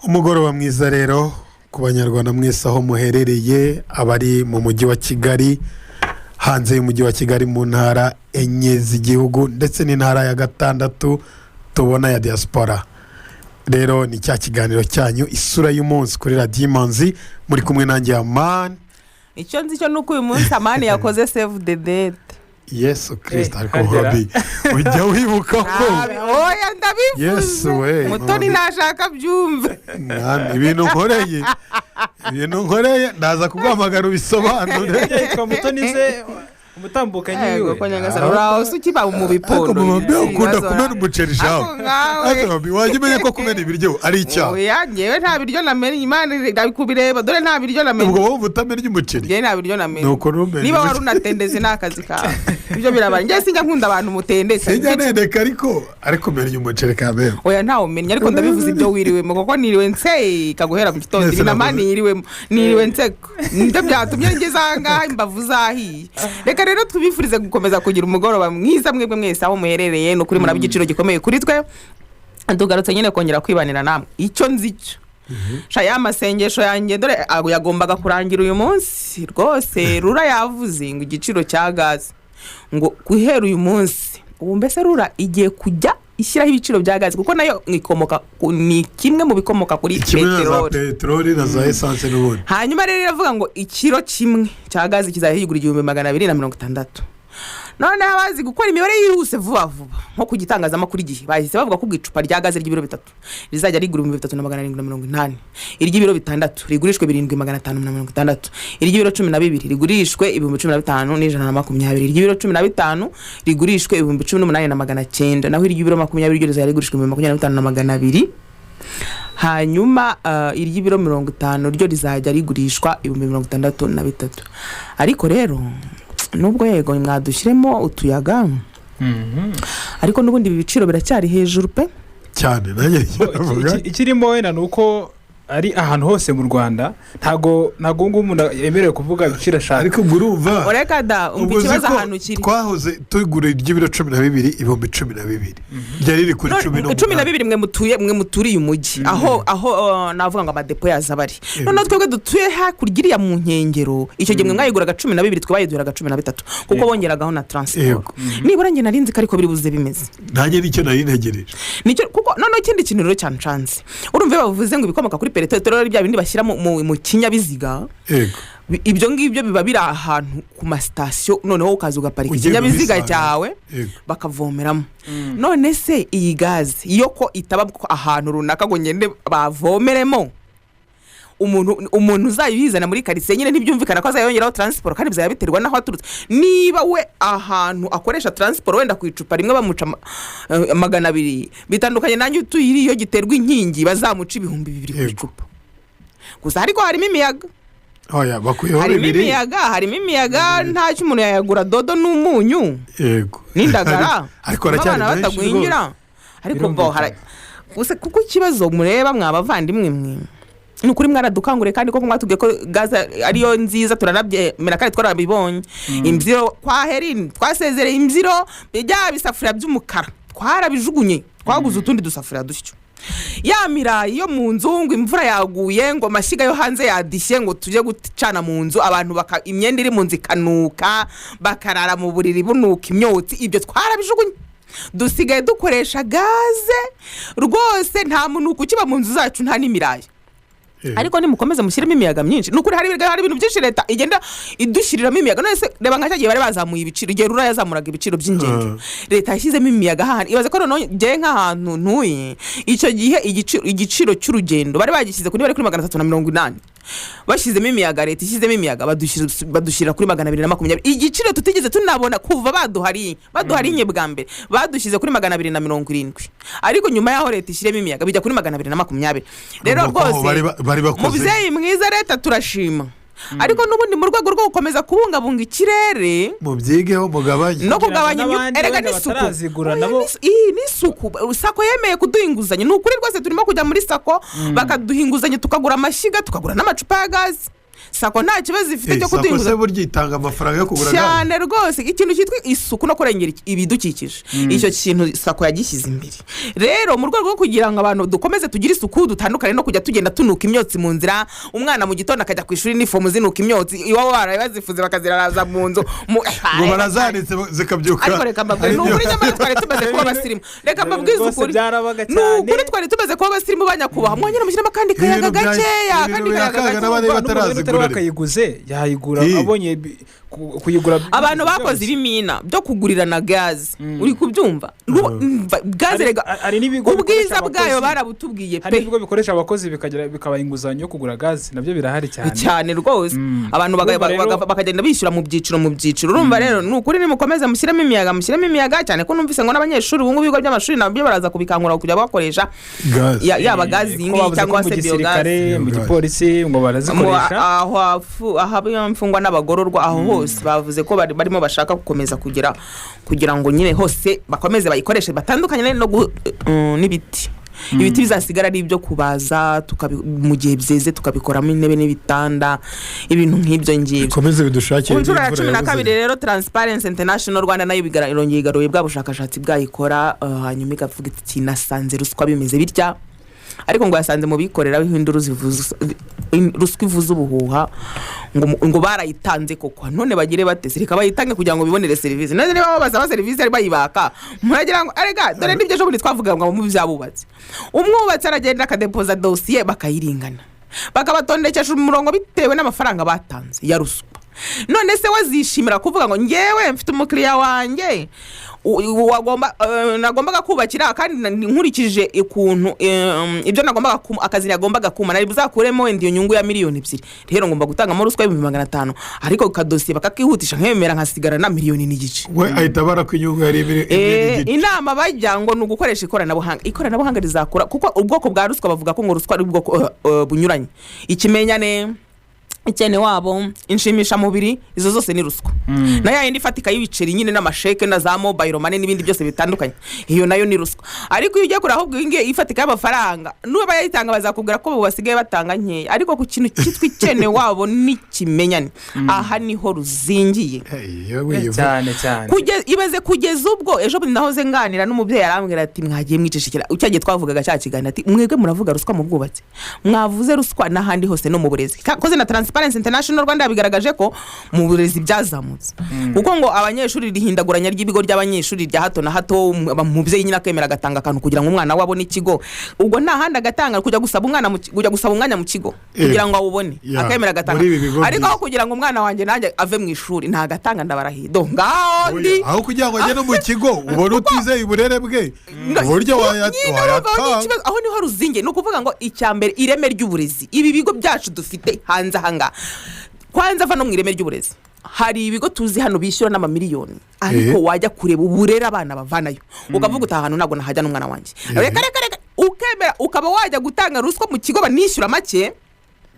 Umugoroba mwiza rero ku Banyarwanda mwese aho muherereye, abari mu Mujyi wa Kigali, hanze y'Umujyi wa Kigali, mu ntara enye z'igihugu ndetse n'intara ya gatandatu tubona ya diaspora. Rero ni cya kiganiro cyanyu Isura y'Umunsi kuri Radiyo Imanzi, muri kumwe nanjye Amani. Icyo nzi cyo ni uko uyu munsi Amani yakoze save the date. Yesu Kirisita! Ariko Hagera. Mami, ujya wibuka ko Oya, ndabivuze. Yesu we! Mutoni ntashaka byumve. Mwami, ibintu nkoreye ndaza kuguhamagara ubisobanure. Yitwa Mutoni se, umutambukanyi Yego wiwe? ko nyagasani, uraho se ukiba mu bipondo? Ariko mama, mbe ukunda Ibibazo. kumena umuceri shawe? Ariko nkawe. Ariko mami, wajya umenya ko kumena ibiryo ari icyaha? Oya, ngewe nta biryo namennye. Imana iri kubireba, dore nta biryo namennye. Ubwo wowe utamennye umuceri? Ngewe nta biryo namennye. Nuko numenya Niba wari umuceri. unatendeze, ni akazi kawe, ibyo birabara. Ngewe sinjya nkunda abantu mutendetse. Sinjya nendeka, ariko mennye umuceri kamere. Oya, ntawe umennye, ariko ndabivuze ibyo wiriwemo, kuko niriwe nseka guhera mu gitondo. Mwese. Ibi namani yiriwemo, niriwe nseka, nibyo byatumye ngeze aha ngaha imbavu zahiye. Reka rero tubifurize gukomeza kugira umugoroba mwiza mwebwe mwese aho muherereye. Ni ukuri muraba igiciro gikomeye kuri twe. Tugarutse nyine kongera kwibanira namwe. Icyo nzi cyo sha, ya masengesho yanjye dore yagombaga kurangira uyu munsi rwose. RURA yavuze ngo igiciro cya gaze ngo guhera uyu munsi, ubu mbese RURA igiye kujya ishyiraho ibiciro bya gaze, kuko nayo ikomoka ni kimwe mu bikomoka kuri Kimwe na za peteroli. Peteroli na za esanse n'ubundi. Hanyuma rero iravuga ngo ikiro kimwe cya gaze kizajya kigura 1260. Noneho abazi gukora imibare yihuse vuba vuba, nko ku gitangazamakuru Igihe, bahise bavuga ko ubwo icupa rya gaze ry'ibiro 3 rizajya rigura 3780, iry'ibiro 6 rigurishwe 7560, iry'ibiro 12 rigurishwe 15120, iry'ibiro 15 rigurishwe 18900, naho iry'ibiro 20 ryo rizajya rigurishwa 25200. Hanyuma iry'ibiro 50 ryo rizajya rigurishwa 63000. Ariko rero nubwo yego mwadushyiremo utuyaga, ariko n'ubundi ibi biciro biracyari hejuru pe. Cyane, nanjye nicyo navuga. Ikirimo wenda ni uko ari ahantu hose mu Rwanda, ntabwo ubu ngubu umuntu yemerewe kuvuga ibiciro ashaka. Ariko ubwo urumva Ureka da, umva, ubwo uzi ikibazo ko ahantu kiri. twahoze tugura iry'ibiro 12 12,000, ryari riri kuri cumi Cumi na n'umunani. bibiri mwe mutuye, mwe muturiye umujyi, aho navuga ngo amadepo yaza aba ari. Noneho twebwe dutuye hakurya iriya mu nkengero, icyo gihe mwe mwayiguraga 12, twe bayiduraga 13, kuko bongeragaho na transport. Nibura njye nari nzi ko ariko biri buze bimeze. Nanjye nicyo nari ntegereje. Nicyo, kuko noneho ikindi kintu rero cyancanze, urumva iyo bavuze ngo ibikomoka kuri peteroli, bya bindi bashyira mu kinyabiziga, ibyo ngibyo biba biri ahantu ku masitasiyo, noneho ukaza ugaparika Ugenda ikinyabiziga ubisanga. cyawe, bakavomeramo. None se iyi gaze iyo ko itaba ahantu runaka ngo ngende bavomeremo, umuntu uzayizana muri karitsiye nyine ntibyumvikana ko azayongeraho transport, kandi bizaba biterwa n'aho aturutse. Niba we ahantu akoresha transport wenda ku icupa rimwe bamuca 200, bitandukanye nanjye utuye iriyo giterwa inkingi, bazamuca 2000 ku icupa gusa. Ariko harimo imiyaga. Oya, bakuyeho Harimo bibiri. imiyaga, harimo imiyaga, ntacyo, umuntu yayagura dodo n'umunyu n'indagara. Ariko haracyari abana menshi batagwingira. rwose. Ariko bo gusa kuko ikibazo mureba, mwa bavandimwe mwe, ni ukuri mwaradukanguriye, kandi koko mwatubwiye ko gaze ariyo nziza, turanabyemera kandi twarabibonye. Imbyiro kwa herini, twasezereye imbyiro, bya bisafuriya by'umukara twarabijugunye, twaguze utundi dusafuriya dutyo. Ya mirayi yo mu nzu, ngo imvura yaguye, ngo amashyiga yo hanze yadishye, ngo tujye gucana mu nzu, abantu baka imyenda iri mu nzu ikanuka, bakarara mu buriri bunuka imyotsi, ibyo twarabijugunye. Dusigaye dukoresha gaze rwose, nta munuko ukiba mu nzu zacu, nta n'imirayi. Ariko nimukomeze mushyiremo imiyaga myinshi. Ni ukuri hari ibintu byinshi leta igenda idushyiriramo imiyaga. None se reba nka cya gihe bari bazamuye ibiciro, igihe RURA yazamuraga ibiciro by'ingendo, leta yashyizemo imiyaga hahandi. Ibaze ko noneho njyewe nk'ahantu ntuye, icyo gihe igiciro cy'urugendo bari bagishyize kuri, bari kuri 380, bashyizemo imiyaga, leta ishyizemo imiyaga, badushyira kuri 220, igiciro tutigeze tunabona kuva baduhariye bwa mbere. Badushyize kuri 270, ariko nyuma y'aho leta ishyiremo imiyaga bijya kuri 220. Rero Urumva ko aho rwose bari bakoze. mubyeyi mwiza leta, turashima, ariko n'ubundi mu rwego rwo gukomeza kubungabunga ikirere Mubyigeho mugabanye. No Kugira ngo kugabanya imyuka n'abandi erega wenda n'isuku. batarazigura Oya, nabo- iyi n'isuku, SACCO yemeye kuduha inguzanyo. Ni ukuri rwose turimo kujya muri SACCO, bakaduha inguzanyo, tukagura amashyiga, tukagura n'amacupa ya gaze. SACCO nta kibazo ifite cyo SACCO kuduha se inguzanyo. Burya itanga amafaranga yo kugura gaze? Cyane rwose. Ikintu cyitwa isuku no kurengera ibidukikije, icyo kintu SACCO yagishyize imbere. Rero mu rwego rwo kugira ngo abantu dukomeze tugire isuku, dutandukane no kujya tugenda tunuka imyotsi mu nzira, umwana mu gitondo akajya ku ishuri n'ifomu zinuka imyotsi, iwabo baraye bazifuze bakaziraraza mu nzu Ngo barazanitse zikabyuka. Ariko reka mbabwire, ni ukuri, nyamara twari tumaze kuba abasirimu. Reka mbabwize Rwose ukuri. byarabaga Ni cyane. ukuri, twari tumaze kuba abasirimu. Banyakubahwa, mwongere mushyiremo akandi kayaga Ibintu gakeya, ibintu akandi kayaga birakaga gake. n'abandi N'umuntu batarazigura utari ariko. wakayiguze yayigura abonye kuyigura. Abantu bakoze ibimina byo kugurirana gaze, uri kubyumva? Gaze rega Hari n'ibigo ubwiza bikoresha bwayo abakozi. barabutubwiye Hari pe. n'ibigo bikoresha abakozi bikagira bikabaha inguzanyo yo kugura gaze, nabyo birahari cyane. Cyane rwose. Abantu Urumva rero- bakagenda bishyura mu byiciro, mu byiciro. Urumva rero, ni ukuri, nimukomeze mushyiremo imiyaga, mushyiremo imiyaga cyane, ko numvise ngo n'abanyeshuri ubu ngubu ibigo by'amashuri nabyo baraza kubikangura kujya bakoresha Gaze. Yaba gaze iyi Ko ngiyi bavuze ko cyangwa mu se biyogaze. gisirikare, mu Biyogaze. gipolisi ngo barazikoresha. Aho ahaba imfungwa n'abagororwa, aho hose bavuze ko barimo bashaka gukomeza kugira ngo nyine hose bakomeze bayikoreshe, batandukanye no n'ibiti. Ibiti bizasigara ari ibyo kubaza, mu gihe byeze tukabikoramo intebe n'ibitanda, ibintu nk'ibyo ngibyo. Bikomeze bidushakire Ku nshuro ya n'imvura cumi na yabuze. kabiri rero, Transparency International Rwanda nayo irongeye igaruye bwa bushakashatsi bwayikora, hanyuma ikavuga iti nasanze ruswa bimeze bitya. Ariko ngo yasanze mu bikorera induru zivuza, ruswa ivuza ubuhuha, ngo barayitanze koko. None bagire bate? Reka bayitange kugira ngo bibonere serivisi. None niba basaba serivisi ari bayibaka, muragira ngo arega? Dore n'ibyo ejo bundi twavuga ngo mu by'abubatsi, umwubatsi aragenda akadepoza dosiye, bakayiringana, bakabatondekesha umurongo bitewe n'amafaranga batanze ya ruswa. None se wazishimira kuvuga ngo ngewe mfite umukiriya wanjye nagombaga kubakira, kandi nkurikije ukuntu ibyo nagombaga akazi nagombaga kuma nari buzakuremo wenda iyo nyungu ya 2 miliyoni, rero ngomba gutangamo ruswa y'500 000, ariko kadosiye bakakihutisha, nkemera nkasigara na 1.5 miliyoni? We ahita abara ko inyungu yari imwe n'igice. Inama bajya ngo ni ugukoresha ikoranabuhanga. Ikoranabuhanga rizakora, kuko ubwoko bwa ruswa, bavuga ko ngo ruswa ari ubwoko bunyuranye: ikimenyane, icyene wabo, inshimishamubiri, izo zose ni ruswa, na ya yindi ifatika y'ibiceri nyine n'amasheke na za mobile money n'ibindi byose bitandukanye, iyo nayo ni ruswa. Ariko iyo ugiye kure, ahubwo iyi ngiyi ifatika y'amafaranga, nuba bayitanga bazakubwira ko ubu basigaye batanga nkeya. Ariko ku kintu cyitwa icyene wabo n'ikimenyane, aha niho ruzingiye. Hey, iyo wivuga. Cyane cyane. Ibaze kugeza ubwo ejo bundi nahoze nganira n'umubyeyi, arambwira ati mwagiye mwicecekera. Cya gihe twavugaga cya kiganiro, ati mwebwe muravuga ruswa mu bwubatsi, mwavuze ruswa n'ahandi hose no mu burezi. Koze na Transparency International Rwanda yabigaragaje ko mu burezi byazamutse, kuko ngo abanyeshuri, rihindaguranya ry'ibigo ry'abanyeshuri rya hato na hato, umubyeyi nyine akemera agatanga akantu kugira ngo umwana we abone ikigo. Ubwo nta handi agatanga, kujya gusaba umwana mu kujya gusaba umwanya mu kigo kugira ngo awubone, akemera agatanga. Muri ibi bigo Ariko aho byiza. kugira ngo umwana wanjye nanjye ave mu ishuri ntagatanga, ndabarahiye, do ngaho ndi. Aho kugira ngo ajye no mu kigo ubone utizeye uburere bwe, uburyo Nyine urumva aho ni wayatanga. ikibazo, aho niho ruzingiye. Ni ukuvuga ngo icya mbere, ireme ry'uburezi, ibi bigo byacu dufite hanze aha ngaha, kwanza ava no mu ireme ry'uburezi. Hari ibigo tuzi hano bishyura n'amamiliyoni, ariko wajya kureba uburere abana bavanayo ukavuga uti aha hantu ntabwo nahajya n'umwana wanjye. Reka reka reka, ukemera ukaba wajya gutanga ruswa mu kigo banishyura make,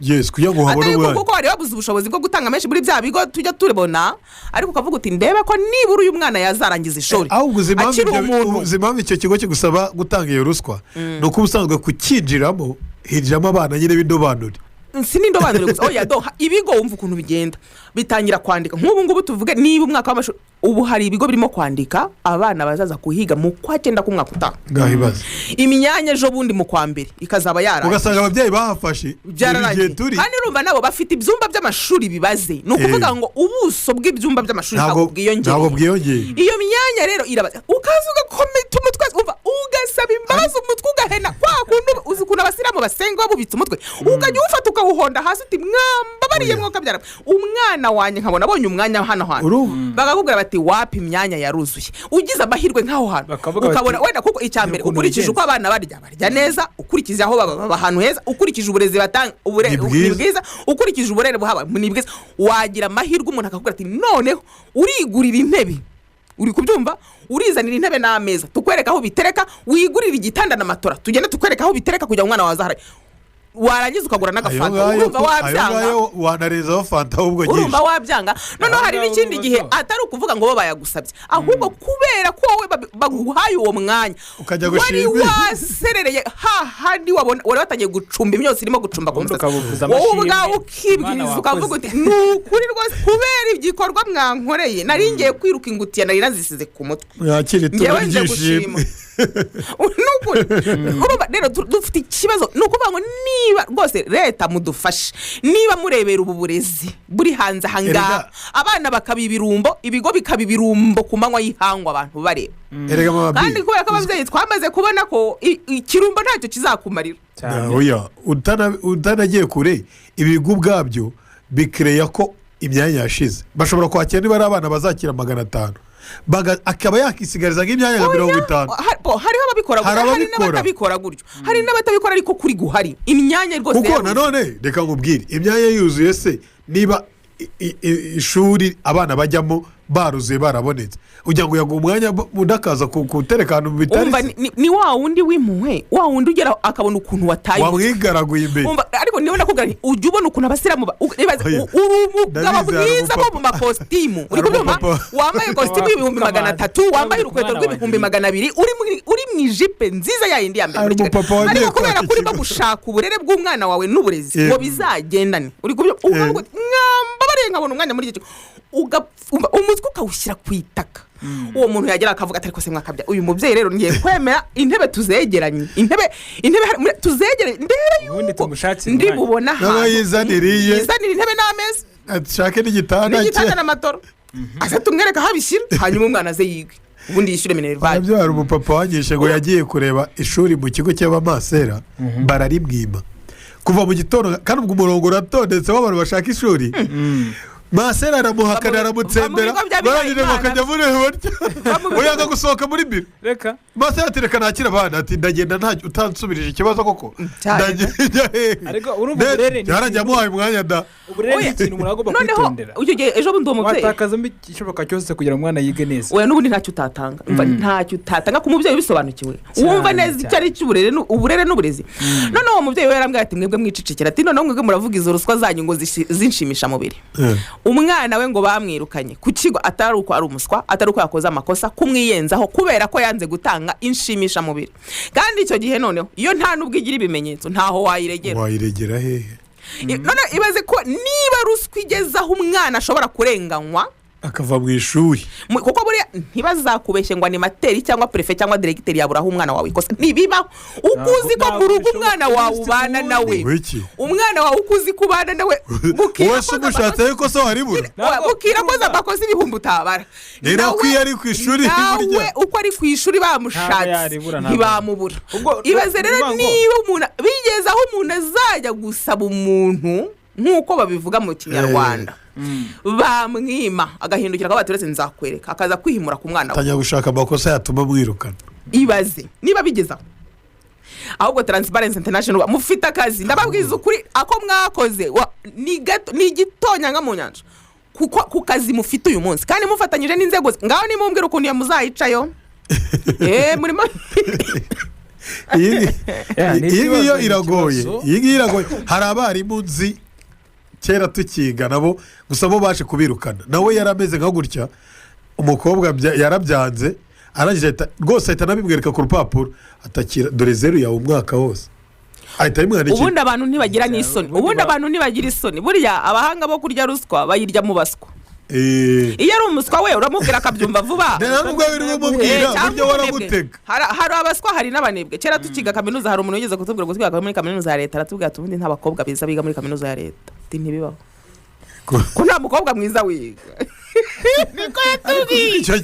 Yes, kugira ngo habone atari umwanya. kuko wari wabuze ubushobozi bwo gutanga menshi muri bya bigo tujya tubona, ariko ukavuga uti ndebe ko nibura uyu mwana yazarangiza ishuri Ahubwo uzi impamvu akiri umuntu. Uzi impamvu icyo kigo kigusaba gutanga iyo ruswa? Ni uko ubusanzwe kucyinjiramo hinjiramo abana nyine b'indobanure. Si n'indobanure gusa, oya. Do ibigo, wumva ukuntu bigenda, bitangira kwandika nk'ubu ngubu, tuvuge niba umwaka w'amashuri ubu, hari ibigo birimo kwandika abana bazaza kuhiga mu kwa cyenda k'umwaka utaha. Ngaho ibaze. Imyanya ejo bundi mu kwa mbere ikazaba yarangiye. Ugasanga ababyeyi bahafashe buri gihe. Byararangiye. Turi Kandi urumva nabo bafite ibyumba by'amashuri bibaze, ni ukuvuga ngo ubuso bw'ibyumba by'amashuri ntabwo bwiyongereye. Ntabwo bwiyongeye. Iyo myanya rero irabaza, ukaza ugakometa umutwe, umva, ugasaba imbabazi, umutwe ugahena kwa kundi uzi ukuntu abasilamu basenga bubitse umutwe, ukajya uwufata ukawuhonda hasi uti mwambabariye, Oya. mwokabyara umwana wanjye nkabona abonye umwanya hano hantu. Bakakubwira bati wapi, imyanya yaruzuye. Ugize amahirwe nk'aho hantu Bakavuga bati, ukabona wenda, kuko icya mbere, ukuntu ukurikije bigenza. uko abana barya neza, ukurikije aho baba ahantu heza, ukurikije uburezi batanga Ni bwiza. Ni bwiza, ukurikije uburere buhaba ni bwiza. Wagira amahirwe umuntu akakubwira ati noneho urigurira intebe, uri kubyumva, urizanira intebe n'ameza tukwereka aho bitereka, wigurira igitanda na matora tugende tukwereka aho bitereka kugira ngo umwana wawe azahare. Warangiza ukagura Ayo n'agafanta. ngayo Urumva ayo wabyanga? ngayo wanarezaho fanta ahubwo Urumva nyinshi. wabyanga? Noneho Aho hari ngaho n'ikindi urumva gihe so. atari ukuvuga ngo bo bayagusabye, ahubwo kubera ko wowe baguhaye uwo mwanya, Ukajya wari gushima. waserereye hahandi, wabona wari watangiye gucumba, imyotsi irimo gucumba ku Ubundi musatsi, ukabuvuza wowe amashimwe, ubwawe ukibwiriza, Imana ukavuga wakoze. uti: "Ni ukuri rwose, kubera igikorwa mwankoreye, nari ngiye kwiruka, ingutiya nari nazisize ku mutwe." Mwakira ituro Ngewe nje ry'ishimwe. gushima. Ni ukuri. Urumva rero dufite ikibazo. Ni ukuvuga ngo niba rwose leta mudufashe, niba murebera ubu burezi buri hanze aha ngaha, Erega- abana bakaba ibirumbo, ibigo bikaba ibirumbo ku manywa y'ihangu, abantu bareba. Erega mama Kandi B, kubera ko ababyeyi twamaze kubona ko ikirumbo ntacyo kizakumarira. Cyane. Oya, utanagiye kure, ibigo ubwabyo bikereya ko imyanya yashize. Bashobora kwakira, niba ari abana bazakira 500, akaba yakisigariza nk'imyanya nka 50. Bo, hariho ababikora Hari gutyo, hari ababikora. n'abatabikora gutyo, hari n'abatabikora, ariko kuri guhari imyanya rwose Kuko yaruzuye. nanone reka nkubwire, imyanya yuzuye se, niba ishuri abana bajyamo baruzuye, barabonetse, ujya ngo yaguha umwanya undi akaza gutereka ahantu bitari Umva, se? ni wa wundi w'impuhwe, wa wundi ugera akabona ukuntu wataye umutwe. Wamwigaraguye imbere. Umva, ariko niba nakubwira nti ujya ubona ukuntu abasilamu ibaze, Oya. uri umugabo Ndabizi, hari mwiza bo mu umupapa. makositimu, uri Hari kubyumva, umupapa. wambaye kositimu y'ibihumbi 300, wambaye urukweto Umwana rw'ibihumbi wanjye. 200, uri mu ijipe nziza ya yindi ya mbere Hari muri Kigali. umupapa wagiye Ariko kubera kwaka ko urimo ikigo. gushaka uburere bw'umwana wawe n'uburezi ngo bizagendane, uri kubyumva, ukavuga uti: "Mwambabariye nkabona umwanya muri icyo kigo." Umva, umutwe ukawushyira ku itaka. Uwo muntu yagera akavuga ati: "Ariko se mwakabya, uyu mubyeyi rero ngiye kwemera intebe tuzegeranye, intebe tuzegeranye, ndebe Ubundi yuko tumushakire ndi umwanya." bubone Nawe ahantu yizanire iye. Yizanire intebe n'ameza. Ashake n'igitanda N'igitanda cye. na matora, aze tumwereke aho abishyira, hanyuma umwana aze yige, ubundi yishyure minerval. Nabyo, hari umupapa wangishe ngo yagiye kureba ishuri mu kigo cy'abamasera, bararimwima kuva mu gitondo, kandi ubwo umurongo uratondetse w'abantu bashaka ishuri. Masera aramuhakana, aramutsembera, Va mu bigo by'abihaye barangije Imana. bakajya mureba batya, Va mu bigo- uyanga gusohoka muri biro. Reka. Masera ati: "Reka nakire abana." Ati: "Ndagenda nta utansubirije ikibazo koko, Cyane. ndagenda hehe?" Ariko urumva uburere ni Yarangiye amuhaye umwanya da. Uburere ni Oya. ikintu umuntu agomba Noneho kwitondera. icyo gihe ejo bundi uwo mubyeyi Watakazamo igishoboka cyose kugira ngo umwana yige neza. Oya, n'ubundi ntacyo utatanga. Umva, ntacyo utatanga ku mubyeyi ubisobanukiwe, Cyane, wumva neza icyo cyane. ari cy'uburere uburere n'uburezi. Noneho uwo mubyeyi we yarambwira ati: "Mwebwe mwicecekera." Ati: "Noneho mwebwe muravuga izo ruswa zanyu ngo zinshimishamubiri." Umwana we ngo bamwirukanye ku kigo, atari uko ari umuswa, atari uko yakoze amakosa, kumwiyenzaho kubera ko yanze gutanga inshimishamubiri. Kandi icyo gihe noneho iyo nta n'ubwo igira ibimenyetso, ntaho wayiregera. Wayiregera hehe? None ibaze ko niba ruswa igeze aho umwana ashobora kurenganywa akava mu ishuri. Kuko buriya ntibazakubeshye ngo animateur cyangwa préfet cyangwa directeur yabura aho umwana wawe ikosa, ntibibaho. Uko uzi ko Ntabwo mu rugo bishoboka. umwana wawe ubana nawe, Wiki. umwana wawe uko uzi ko ubana nawe, bukira Wowe se akoze umushatse yuko se waribura? Ntabwo- bukira akoze amakosa ibihumbi utabara. Ni nako iyo ari ku ishuri Nawe burya. uko ari ku ishuri bamushatse Ntabwo yaribura, ntabwo. ntibamubura. Ubwo- Ibaze rero uvuga ngo- niba umuntu bigeze aho umuntu azajya gusaba umuntu, nk'uko babivuga mu Kinyarwanda, bamwima, agahindukira akavuga ati: "Uretse nzakwereka," akaza kwihimura ku mwana we. Atangira gushaka amakosa yatuma mwirukana. Ibaze niba bigeze aho. Ahubwo Transparency International, mufite akazi, ndababwiza ukuri. Ako mwakoze ni gato, ni igitonyanga mu nyanja kuko ku kazi mufite uyu munsi, kandi mufatanyije n'inzego ngaho nimumbwira ukuntu iyo muzayicayo murimo. Iyi Yeah, ni iyi ngiyo ikibazo, ni iragoye. ikibazo. Iyi ngiyi iragoye. Hari abarimu nzi kera tukiga nabo, gusa bo baje kubirukana. Nawe yari ameze nka gutya, umukobwa yarabyanze, arangije rwose ahita anabimwereka ku rupapuro, atakira: "Dore zeru yawe umwaka wose." Ahita abimwandikira. Ubundi abantu ntibagira n'isoni. Ubundi Ubundi abantu ntibagira isoni. Buriya abahanga bo kurya ruswa bayirya mu baswa. Iyo ari umuswa we uramubwira akabyumva vuba. Rero nubwo wirirwa umubwira, Cyangwa burya umunebwe. waramutega. Hari abaswa, hari n'abanebwe. Kera tukiga kaminuza, hari umuntu wigeze kutubwira ngo twiga muri kaminuza ya leta, aratubwira ati: "Ubundi nta bakobwa beza biga muri kaminuza ya leta." Ati: "Ntibibaho ko nta mukobwa mwiza wiga." Niko yatubwiye. Icyo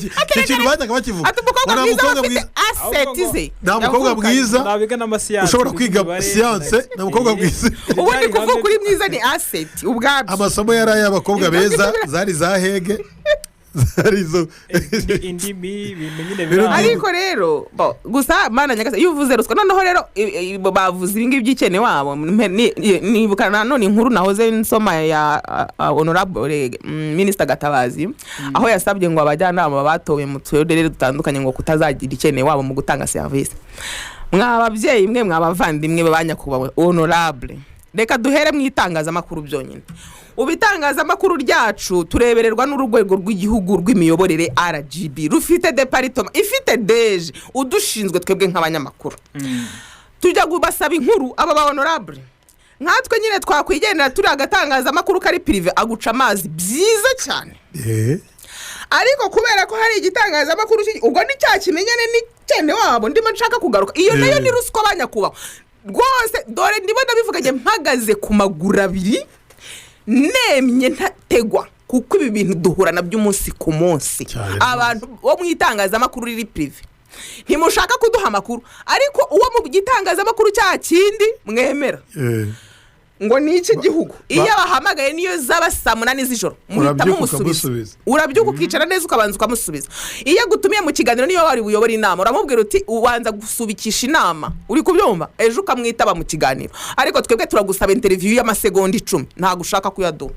kintu bajyaga bakivuga. Ati: "Umukobwa Ngo nta mwiza mukobwa aba afite mwiza assets ze Nta mukobwa yavukanye." mwiza Nabiga n'amasiyansi, ushobora kwiga imibare, siyanse, nta mukobwa mwiza. Ubundi kuvuga uri mwiza ni asset ubwabyo. Amasomo yari ay'abakobwa beza, zari za hege, zari izo Indimi, ibintu nyine Ibintu biranga. Ariko rero bo, gusa Mana nyagasani, iyo uvuze ruswa, noneho rero bavuze ibingibi by'ikene wabo, nibuka nanone inkuru nahoze nsoma ya honorable Minister Gatabazi, aho yasabye ngo abajyanama batowe mu turere dutandukanye ngo kutazagira ikene wabo mu gutanga serivisi. Mwa babyeyi mwe, mwa bavandimwe ba nyakubahwa honorable, reka duhere mu itangazamakuru byonyine. Ubu itangazamakuru ryacu turebererwa n'urwego rw'igihugu rw'imiyoborere RGB, rufite département ifite DG udushinzwe twebwe nk'abanyamakuru. Tujya kubasaba inkuru aba ba honorable, nkatwe nyine twakwigendera turi agatangazamakuru kari privé, aguca amazi byiza cyane. Ariko kubera ko hari igitangazamakuru ubwo ni cya kimenyane n'icyene wabo ndimo nshaka kugaruka, iyo nayo ni ruswa ba nyakubahwa rwose. Dore ndimo ndabivuga njye mpagaze ku maguru abiri nemye ntategwa, kuko ibi bintu duhura nabyo umunsi ku munsi. Cyane. Abantu bo mu itangazamakuru riri privé ntimushaka kuduha amakuru, ariko uwo mu gitangazamakuru cya kindi mwemera ngo ni iki gihugu, iyo abahamagaye niyo zaba saa 8 z'ijoro muhita Urabyuka mumusubiza. ukamusubiza. Urabyuka ukicara neza ukabanza ukamusubiza. Iyo agutumiye mu kiganiro, niyo wari buyobore inama, uramubwira uti ubanza gusubikisha inama, uri kubyumva, ejo ukamwitaba mu kiganiro. Ariko twebwe turagusaba interview y'amasegonda 10, ntabwo ushaka kuyaduha.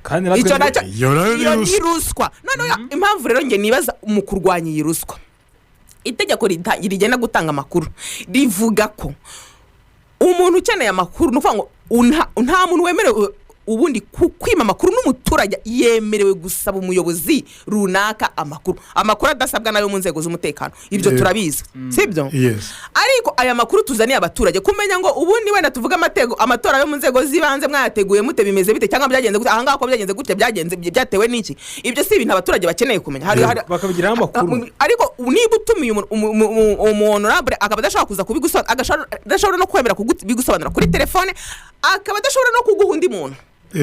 Kandi natwe Icyo nacyo Iyo nayo ni iyo ni ruswa. ruswa. Noneho impamvu rero njye nibaza mu kurwanya iyi ruswa, itegeko rigena gutanga amakuru rivuga ko umuntu ukeneye amakuru, ni ukuvuga ngo nta muntu wemerewe ubundi kwima amakuru, n'umuturage yemerewe gusaba umuyobozi runaka amakuru, amakuru adasabwa nayo mu nzego z'umutekano, ibyo turabizi, sibyo? Yes. Ariko aya makuru tuzaniye abaturage kumenya ngo ubundi wenda tuvuge amatora yo mu nzego z'ibanze mwayateguye mute, bimeze bite, cyangwa byagenze gute ahangaha, ko byagenze gute, byagenze byatewe n'iki, ibyo si ibintu abaturage bakeneye kumenya. Bakabigiraho amakuru. Ariko niba utumiye umu honorable akaba adashobora kuza kubigusobanura, adashobora no kwemera kubigusobanura kuri telefone, akaba adashobora no kuguha undi muntu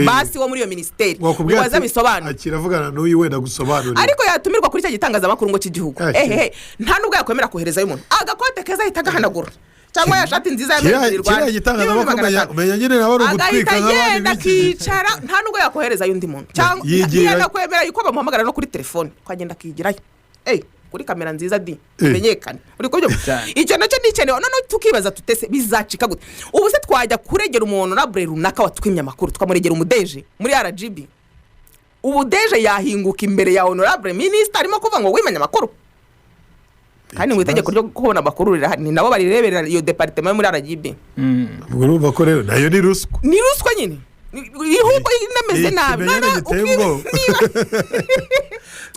basi wo muri iyo minisiteri Wakubwira ngo aze ati abisobanure, akiravugana n'uyu wenda gusobanurira. Ariko yatumirwa kuri cya gitangazamakuru ngo cy'igihugu, ehehe, nta nubwo yakwemera koherezayo umuntu. Agakote keza ahita agahanagura, cyangwa ya shati nziza ya Made in Rwanda Kiriya gitangazamakuru y'ibihumbi umenya 500. Umenya nyine nawe ari ugutwika Agahita nk'abandi agenda b'iki gihe. akicara, nta nubwo yakoherezayo undi muntu, cyangwa ntiyanakwemera yuko bamuhamagara no kuri telefone, ukagenda akigirayo. Ey, kuri kamera nziza di bimenyekane, uri kubyumva? Cyane. Icyo nacyo ni ikenewe. Noneho tukibaza tutese bizacika gute? Ubu se twajya kuregera umuntu honorable runaka watwimye amakuru, tukamuregera umu DG muri RGB, ubu DG yahinguka imbere ya honorable minisita arimo kuvuga ngo wimanye amakuru, kandi ngo itegeko ryo kubona amakuru rirahari, ni nabo barireberera iyo département yo muri RGB. Ubwo urumva ko rero nayo ni ruswa. Ni ruswa nyine. Ahubwo inameze Ni nabi. ikimenyane Noneho giteye ubwoba.